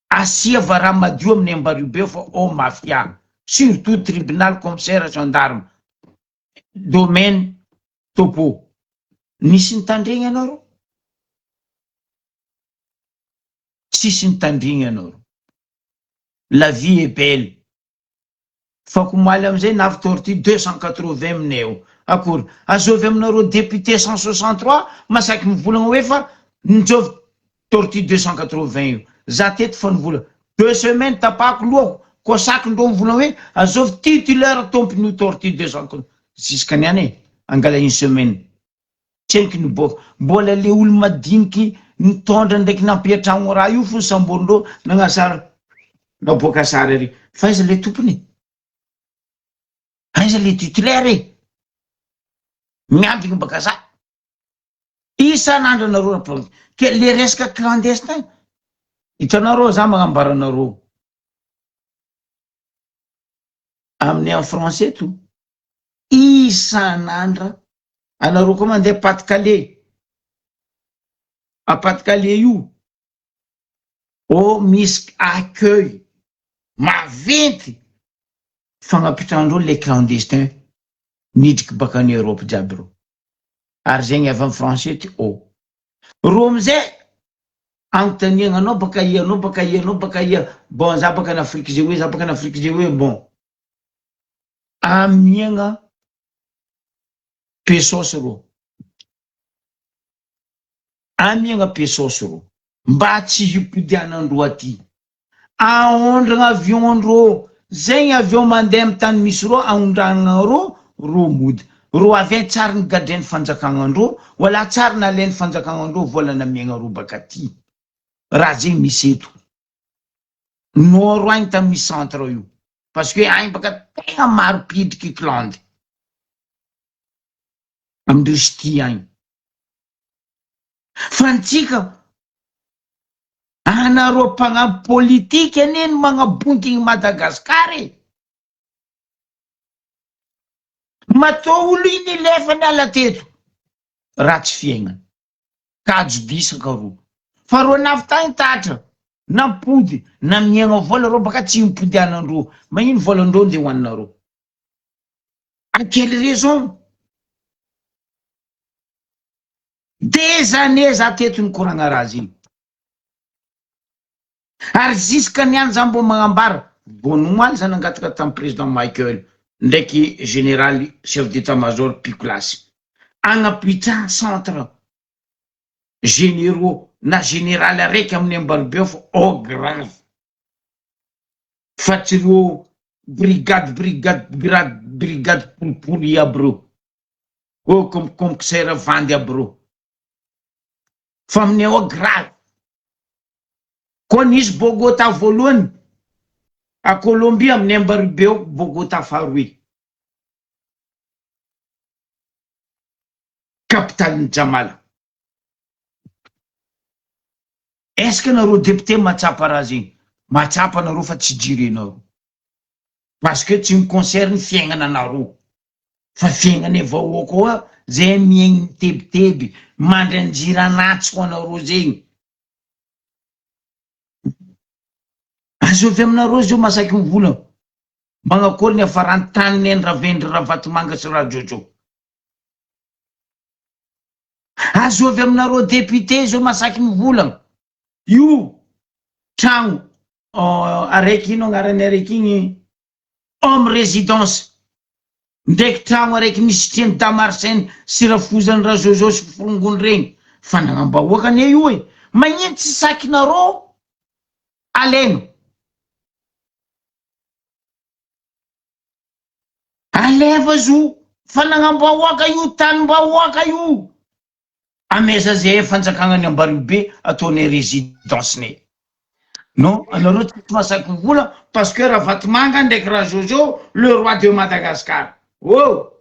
asiava raha madio amin'ny Ambariobe fa ao mafia surtout tribunal commissaire gendarme domaine topo. Nisy nitandregny anareo? Tsisy nitandrigny anareo. La vie est belle. Fa komaly amizay navy tortue 280 aminay ao. Akory. Azovy aminareo député 163 masaky mivolagna hoe fa njovy tortue 280 io. Za teto fa nivola. Deux semaines tapahako lohako koa saky ndreo mivolagna hoe azovy titulaire tompon'io tortue 280 jusqu'à niany e. Angala une semaine. Tseniky niboaka. Mbola le olo madiniky nitondra ndraiky nampiatragno raha io fo samborindreo nagnasara naboaka sary ary. Fa aiza le tompony? Aiza le titulaire e? Miambigny baka za. Isan'andro anareo raha ke le resaka clandestin. Hitanareo za magnambara anareo. Amin'ny en français to. Isan'andra anareo koa mandeha Pas de Calais. A Pas de Calais io oh misy accueil maventy fagnapitran-dreo les clandestins nidriky baka any Europe jiaby reo. Ary zegny avy amy français ty oh. Reo amizay anontaniagna anao baka ia anao baka ia anao baka ia bon za baka any Afrique zay hoe za baka any Afrique zay hoe bon. Amiagna pesos reo. Amiagna pesos reo. Mba tsy hipodianandreo aty. Aondragna avion ndreo. Zegny avion mandeha amy tany misy reo aondragna reo, reo mody. Reo avy any tsary nigadrainy fanjakagna andreo, wala tsary nalainy fanjakagna andreo vola namiagna reo baka aty. Raha zegny misy eto. Nord agny tamy misy centre io. Parce que agny baka tegna maro mpidriky cland. Amindreo ch'ti agny. Fa antsika anareo mpagnano politique anie no magnabontigny Madagascar e. Matoa olo iny nilefa niala teto ratsy fiaignana. Kajo disaka ro. Fa ro navy tagny tatra nampody namiagna vola reo baka tsy impodianandreo. Magnino volandreo ndeha hoaninareo? A quelle raison? Des années za teto nikoragna raha zegny. Ary jusqu'à niany za mbô magnambara, vao nomaly za nangataka tamy président Michael ndraiky général chef d'état major Pikolasy agnampitsaha centre généraux na général araiky amin'ny Ambarobeo fa au grave fa tsy reo brigade brigade grade brigade polipoly aby reo oh comme commissaire vandy aby reo fa amin'ny ao grave koa nisy Bogota voalohany a Colombie amin'ny Ambarobeo Bogota faharoe capitale-ny Jamala. Est-ce que nareo député mahatsapa raha zegny? Mahatsapa nareo fa tsy jirenareo. Parce que tsy mi-concerne fiaignana anareo. Fa fiaignanay vahoaka ao zay miaigny mitebiteby, mandry anjiran'antsy ho anareo zegny. Azovy aminareo zao masaky mivolagna. Magnakory ny hafaran'ny tany neny Ravendry Ravatomanga sy Rajojo. Azovy aminareo député zao masaky mivolagna. Io tragno araiky ino agnarany araiky igny home résidence ndraiky tragno araiky nisitrian'i Damarcène sy rafozany Rajojo sy forongony regny fanagnam-bahoaka anie io e! Magnino tsy sakinareo alaigna? Alefa zo fanagnam-bahoaka io tanim-bahoaka io! Ameza ze fanjakagna ny Ambariobe ataonay résidence nay. Non, anareo tsy masaky vola parce que Ravatomanga ndraiky Rajojo le roi de Madagascar. Oh!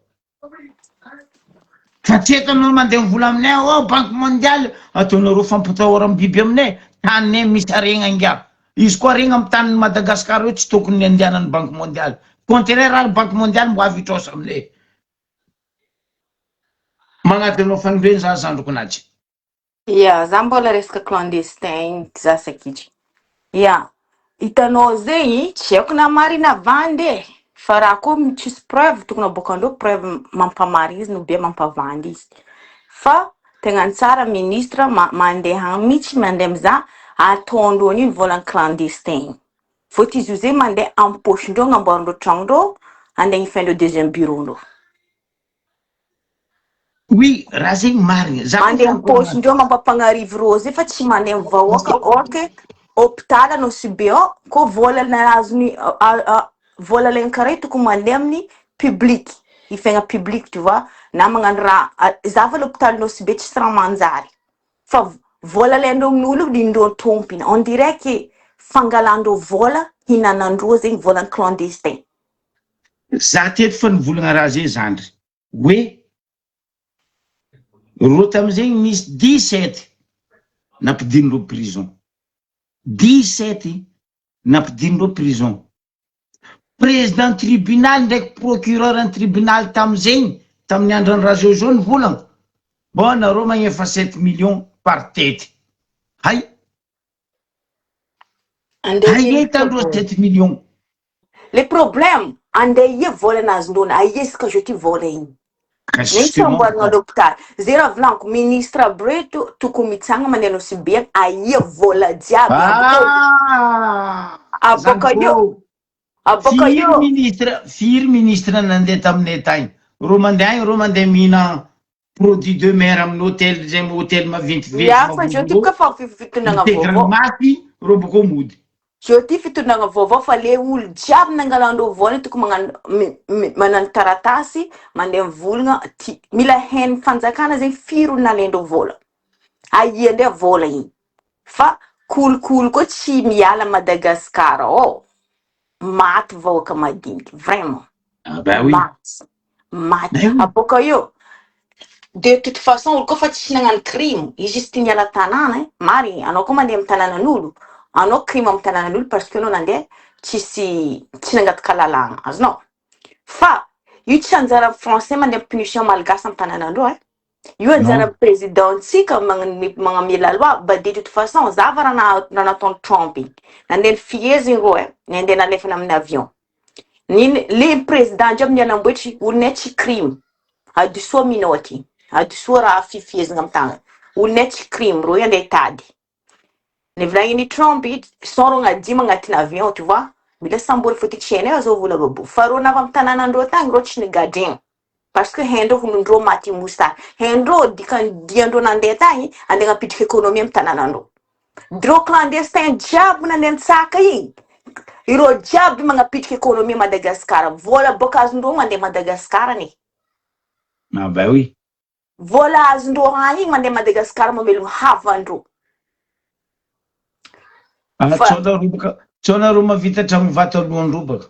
Fa tsy eto anareo mandeha mivola aminay oh banque mondiale ataonareo fampitahoram-biby aminay taninay misy harena ingahy. Izy koa harena amin'ny tanin'i Madagascar eo tsy tokony andehanan'ny banque mondiale. Contraire ary banque mondiale mbo avy hitrosa aminay. Magnadino fanindroeny za zandriko Najy. Ya, za mbola resaka clandestin igny za sakitry. Ya, hitanao zegny tsy haiko na marina vandy e, fa raha koa tsisy preuve tokony aboakandreo preuve mampamarigny izy ou bien mampavandy izy. Fa tegna ny tsara ministre ma- mandeha agny mihitsy mandeha mizaha ataondreo an'io volan'ny clandestin igny. Fôtony izy io zegny mandeha am paosindreo agnamboarandreo tragnondreo andeha hifendreo deuxième bureau ndreo. Oui, raha zegny marigny. Za koa Mandeha am fa paosindreo mampampagnarivo rô zay fa tsy mandeha am vahoaka or que hôpital Nosy Be ao koa vola nahazo vola alaigny karaha io tokony mandeha amin'ny public, hifegna public tu vois, na magnano raha za fa l'hôpital Nosy Be tsisy raha manjary. Fa vola alaindreo amin'olo io nindreo tompiny, on dirait que fangalandreo vola hinanandreo zegny volan'ny clandestin. Za teto fa nivolagna raha zay zandry hoe rô tamizegny nisy 17 nampidinindreo prison 17 nampidinindreo prison Président tribunal ndraiky procureur ny tribunal tamizegny tamin'ny andron'i Rajojo nivolagna bon nareo magnefa sept millions par tete hay Andeha hay ino tandroa sept millions. Le problème andeha ia vola nazondreo aia isaka jeudi vola igny. Ka Zegny tsy justement amboarina l'hôpital. Zay raha volaniko ministre aby reto tokony mitsanga mandeha Nosy Be agny aia vola jiaby abôkô Ah! abôka Zany eo kô abôka firy eo ministre firy ministre nandeha taminay tagny rô mandeha agny rô mandeha mihina produit de mer amin'ny hôtel zay hôtel maventiventy Ya fa zao ty mavovô boka fa fitondragna mitety vaovao. ranomasy rô bôkô mody. Zao ty fitondragna vaovao fa le olo jiaby nangalandreo vola tokony magnano manano taratasy mandeha mivolagna ty mila hain'ny fanjakana zegny firy olo nalaindreo vola aia ndray vola igny fa kolikoly koa tsy miala Madagascar ao maty vahoaka madiniky vraiment Ah bah oui. maty maty Ben oui. aboaka eo de toute façon olo koa fa tsy nagnano crime izy juste niala tanàna e marigny anao koa mandeha amy tanànan'olo anao crime amy tanànan'olo parce que anao nandeha tsisy tsy nangataka lalàna azonao fa io tsy anjara français mandeha punition malgache amy tanànandreo e io anjara Non. président ntsika magnamia la loi ba de toute façon zava raha na- raha nataony Trump igny nandeha nifiheziny rô e nandeha nalefany amin'ny avion Niny le président jiaby nialamboetry olonay tsy crime adosoa minoty adosoa raha fifihezana amy tagna olonay tsy crime reo andeha hitady nivolagniny Trump sans reo agnadimy agnatin'ny avion tu vois mila sambory fô ty tsy hainay azao vola babo fa reo navy amy tanànandreo tagny reo tsy nigadregny parce que haindreo olondreo maty mosary haindreo dikany diandreo nandeha tagny andeha hagnapidriky économie amy tanànandreo Dreo clandestin jiaby nandeha nitsaka igny, ireo jiaby magnapitriky économie Madagascar, vola boaka azondreo mandeha Madagascar anie. Ah bah oui. Vola azondreo agny igny mandeha Madagascar mamelogno havandreo. Ah, Fa tsao nareo baka, tsao nareo mahavita tragno vato alohan'ny robaka.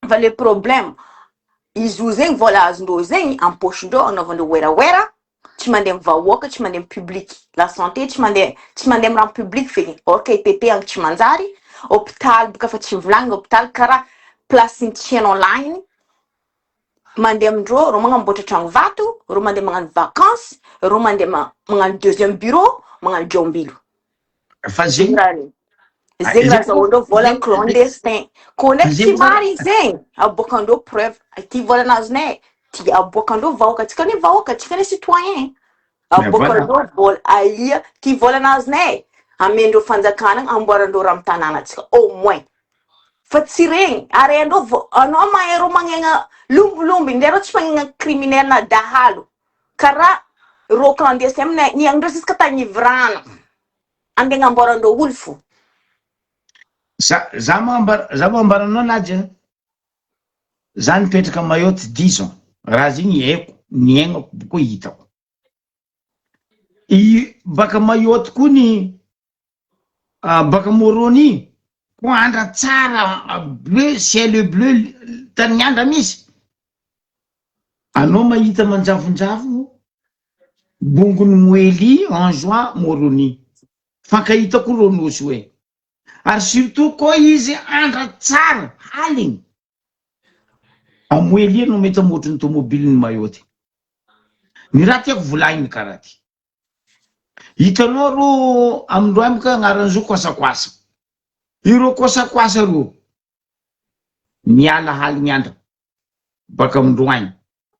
fa le problème izy io zegny vola azondreo zegny am poche-ndreo anaovandreo werawera, tsy mandeha amy vahoaka, tsy mandeha amy public, la santé tsy mandeha tsy mandeha amy raha public feky, or que IPP agny tsy manjary, hôpitaly boka fa tsy volagniny hôpitaly karaha place tsy hainao lagniny, mandeha amindreo reo magnamboatra tragno vato, reo mandeha magnano vacance, reo mandeha magnano deuxième bureau, magnano jombilo. Fa Zegny zegny raha regny. Zegny raha azahoandreo vola clandestin. Koa ndraiky tsy marigny zegny, aboakandreo preuve, ty vola nazonay, ty aboakandreo vahoaka, antsika anie vahoaka, antsika anie citoyen. Aboakandreo vola, aia, ty vola nazonay, amendreo fanjakana amboarandreo raha amy tanànantsika au moins. Fa tsy regny, ary andreo vo, anao mahay reo magnegna lombilomby, ndre reo tsy magnegna criminel na dahalo, karaha reo clandestin aminay, niagnindreo jusque tagnivo rano. Andeha agnamboarandreo olo fo. Za za moa za moa ambaranao Nadia, za nipetraka Mayotte 10 ans, raha zegny haiko, niaignako boko hitako. I baka Mayotte koa ny baka Moroni koa andra tsara bleu ciel bleu tany andra misy. Anao mahita manjavonjavogno bongony Moeli Anjouan Moroni. Fankahitako reo nosy hoe. Ary surtout koa izy andra tsara haligny. A Moeli anao mahita motro ny tomobile ny Mayotte. Ny raha tiako volagniny karaha ty. Hitanao ro amindreo agny boka agnaran'izo koasakoasa. Ireo koasakoasa reo miala haligny andra baka amindreo agny.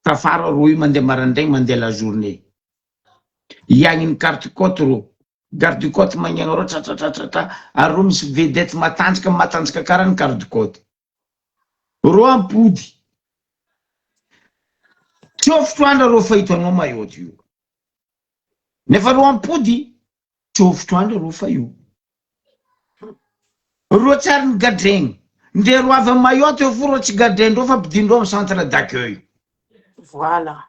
Tafara reo io mandeha maraindraigny mandeha la journée. Iagniny garde côte reo. Garde côte magnegna reo tratratratratra ary reo misy vedette matanjaka matanjaka karaha ny garde côte. Reo ampody. Tsy eo fotoandra reo fa hitanao Mayotte io. Nefa reo ampody tsy eo fotoandra reo fa io. Reo tsy ary nigadregny. Ndre reo avy amy Mayotte eo fo reo tsy gadrendreo fa ampidindreo amy centre d'accueil. Voilà.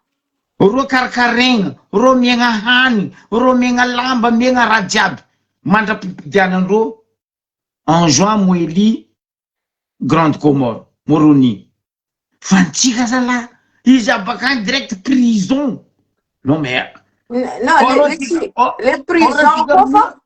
Reo karakaregna, reo miegna hany, reo miegna lamba, miegna raha jiaby. Mandra-pimpidianandreo en juin Moeli Grande Comore, Moroni. Fa antsika zalahy, izy avy bakany direct prison. Non mais Non, le, le, tsy, le prison koa fa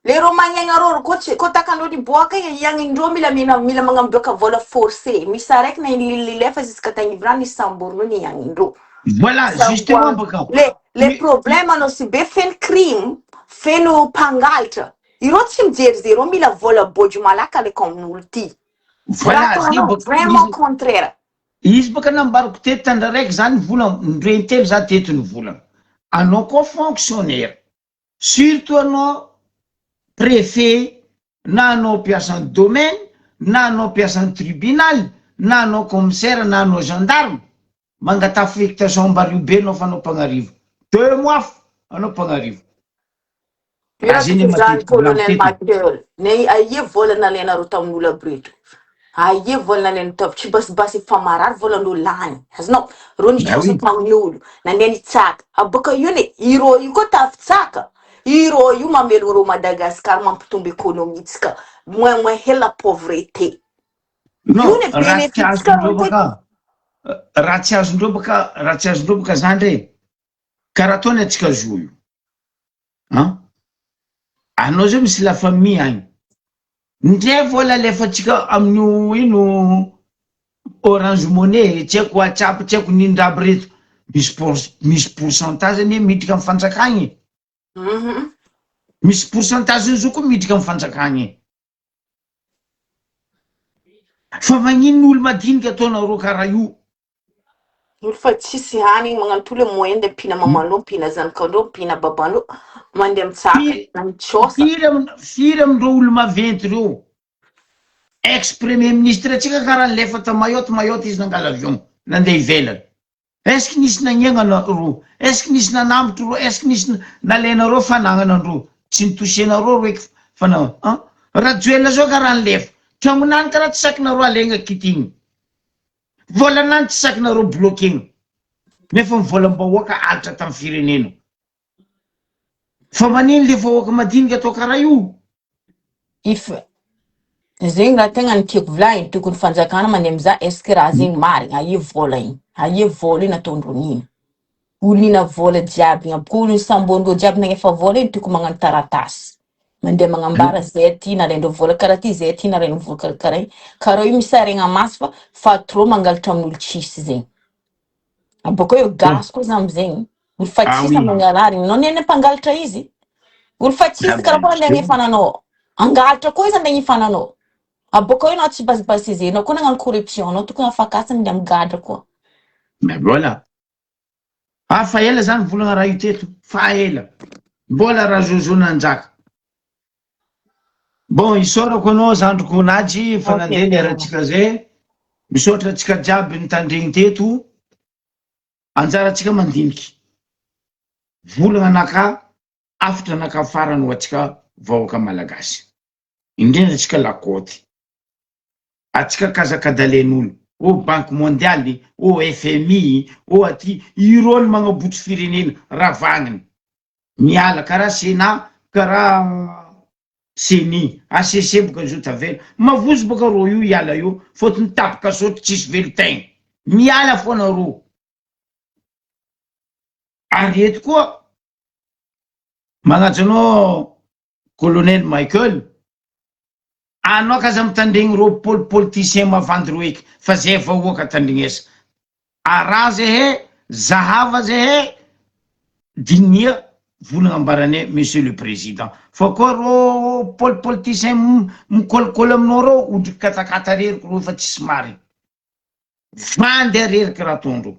le rô magnegna rô koa tsy koa takandreo niboaka igny iagnindreo mila mila mila magnamboaka vola forcé. Misy araiky na lilefa jusqu'à tagnivo rano nisy samborindreo ny iagnindreo. Voilà, justement baka. Le le problème anao sy be feno crime, feno mpangalatra. Ireo tsy mijery zay, ireo mila vola bôjo malaka aleko amin'olo ty. Voilà, Raha zay ataonao baka vraiment izy. contraire. Izy baka nambarako teto tandra raiky zany vola ndre intelo za teto ny volana. Anao koa fonctionnaire, surtout anao préfet na anao mpiasan'ny domaine na anao mpiasan'ny tribunal na anao commissaire na anao gendarme, mangataha affectation ambario be anao fa anao mpagnarivo. 2 mois anao mpagnarivo. Io Raha zay raha ne zany matetiky volagno colonel teto. Mathieu ne aia vola nalainareo tamin'olo aby reto? Aia vola nalainareo tamin'ny tsy basibasy fa marary volan'olo lany. Azonao? Reo Ah nitrosa oui. tamin'olo, nandeha nitsaka. Aboaka io ne ireo io koa tafitsaka. Ireo io mamelogno reo Madagascar mampitombo économie-tsika. Moins moins hely la pauvreté. Io Non, ne raha tsy bénéfice-tsika azondreo reo teto. baka raha tsy azondreo baka raha tsy azondreo baka zany re karaha ataony atsika zo io. An? Anao zao misy la famille agny. Ndre vola alefatsika amin'io ino Orange Money, tsy haiko WhatsApp, tsy haiko nino raha aby reto. Misy pour misy pourcentage anie miditra amy fanjakagna e. Misy pourcentage zo koa miditra amy fanjakagna e. Fa magnino olo madinika ataonareo karaha io? Olo fa tsisy hanigny magnano le moyen de mpihina mamandreo, mpihina zanakandreo, mpihina babandreo, mandeha mitsaka, Firy na mitsosa. firy am firy amindreo olo maventy reo? Ex premier ministre atsika karaha nilefa ta Mayotte, Mayotte izy nangala avion nandeha ivelany. Est-ce que nisy nagnegna ro? Est-ce que nisy nanambotry ro? Est-ce que nisy nalainareo fanagnanandreo? Tsy nitosenareo roeky fana an? Rajoelina zao karaha nilefa. Tragnonany karaha tsy sakinareo alaigna kitigny. Volanany tsy sakinareo bloquena. Nefa ny volam-bahoaka alitra tamin'ny firenena. Fa manino le vahoaka madinika atao karaha io? If zegny raha tegna ny tiako volagny tokony fanjakana mandeha mizaha est ce que raha zegny marigny aia vola igny aia vola io nataondreo nino olo nihina vola jiaby igny aby koa olo nisambondreo jiaby nagnefa vola igny tokony magnano taratasy mandeha magnambara zay ty nalaindreo vola karaha ty zay ty nalaindreo vola karaha karaha igny karaha io misy aregna maso fa trop mangalatra amin'olo tsisy zegny abôka eo gasy koa za amizegny olo fa Ah tsisy oui. magnarary anao nene mpangalatra izy olo fa tsisy karaha koa andeha agnefananao. Angalatra koa izy andeha hifananao. Aboaka eo anao tsy base anao koa nagnano corruption anao tokony afakasiny de migadra koa. Mais voilà. Ah fa ela zany volagna raha io teto fa ela. Mbola raha Jojo nanjaka. Bon isaorako anao zandriko Najy fa nandeha niarantsika zay. Misaotra antsika jiaby nitandregny teto. Anjarantsika mandiniky. Volagna anakahy, hafatra anakahy farany ho antsika vahoaka malagasy. Indrindra antsika lakôty. Atsika kazakadalen'olo. Ô banque mondiale, ô FMI, ô aty, ireo no magnabotry firenena, ravagniny. Miala karaha Sénat, karaha Ceni, HCC boka zo tavela. Mavozo boka rô io hiala io, fôtony tapaka sôty tsisy velon-tegna. Miala fôna rô. Ary eto koa, magnaja anao Colonel Michael, anao k'aza mitandregny rô pol politicien mavandy rô eky fa zay vahoaka tandrignesa. Araha zahay, zahava zahay, dinia volagna ambaranay Monsieur le Président. Fa koa rô pol politicien mikôlikôly aminao rô ondriky katakata reriky rô fa tsisy marigny. Vandy areriky raha ataondreo.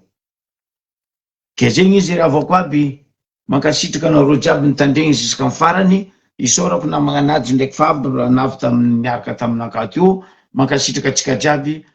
Ke zegny izy ry havako aby, mankasitraka anareo jiaby nitandregny ziskam farany, isaorako namagna Najy ndraiky Fabre navy tamin'ny niaraka taminakahy teo, mankasitraka antsika jiaby.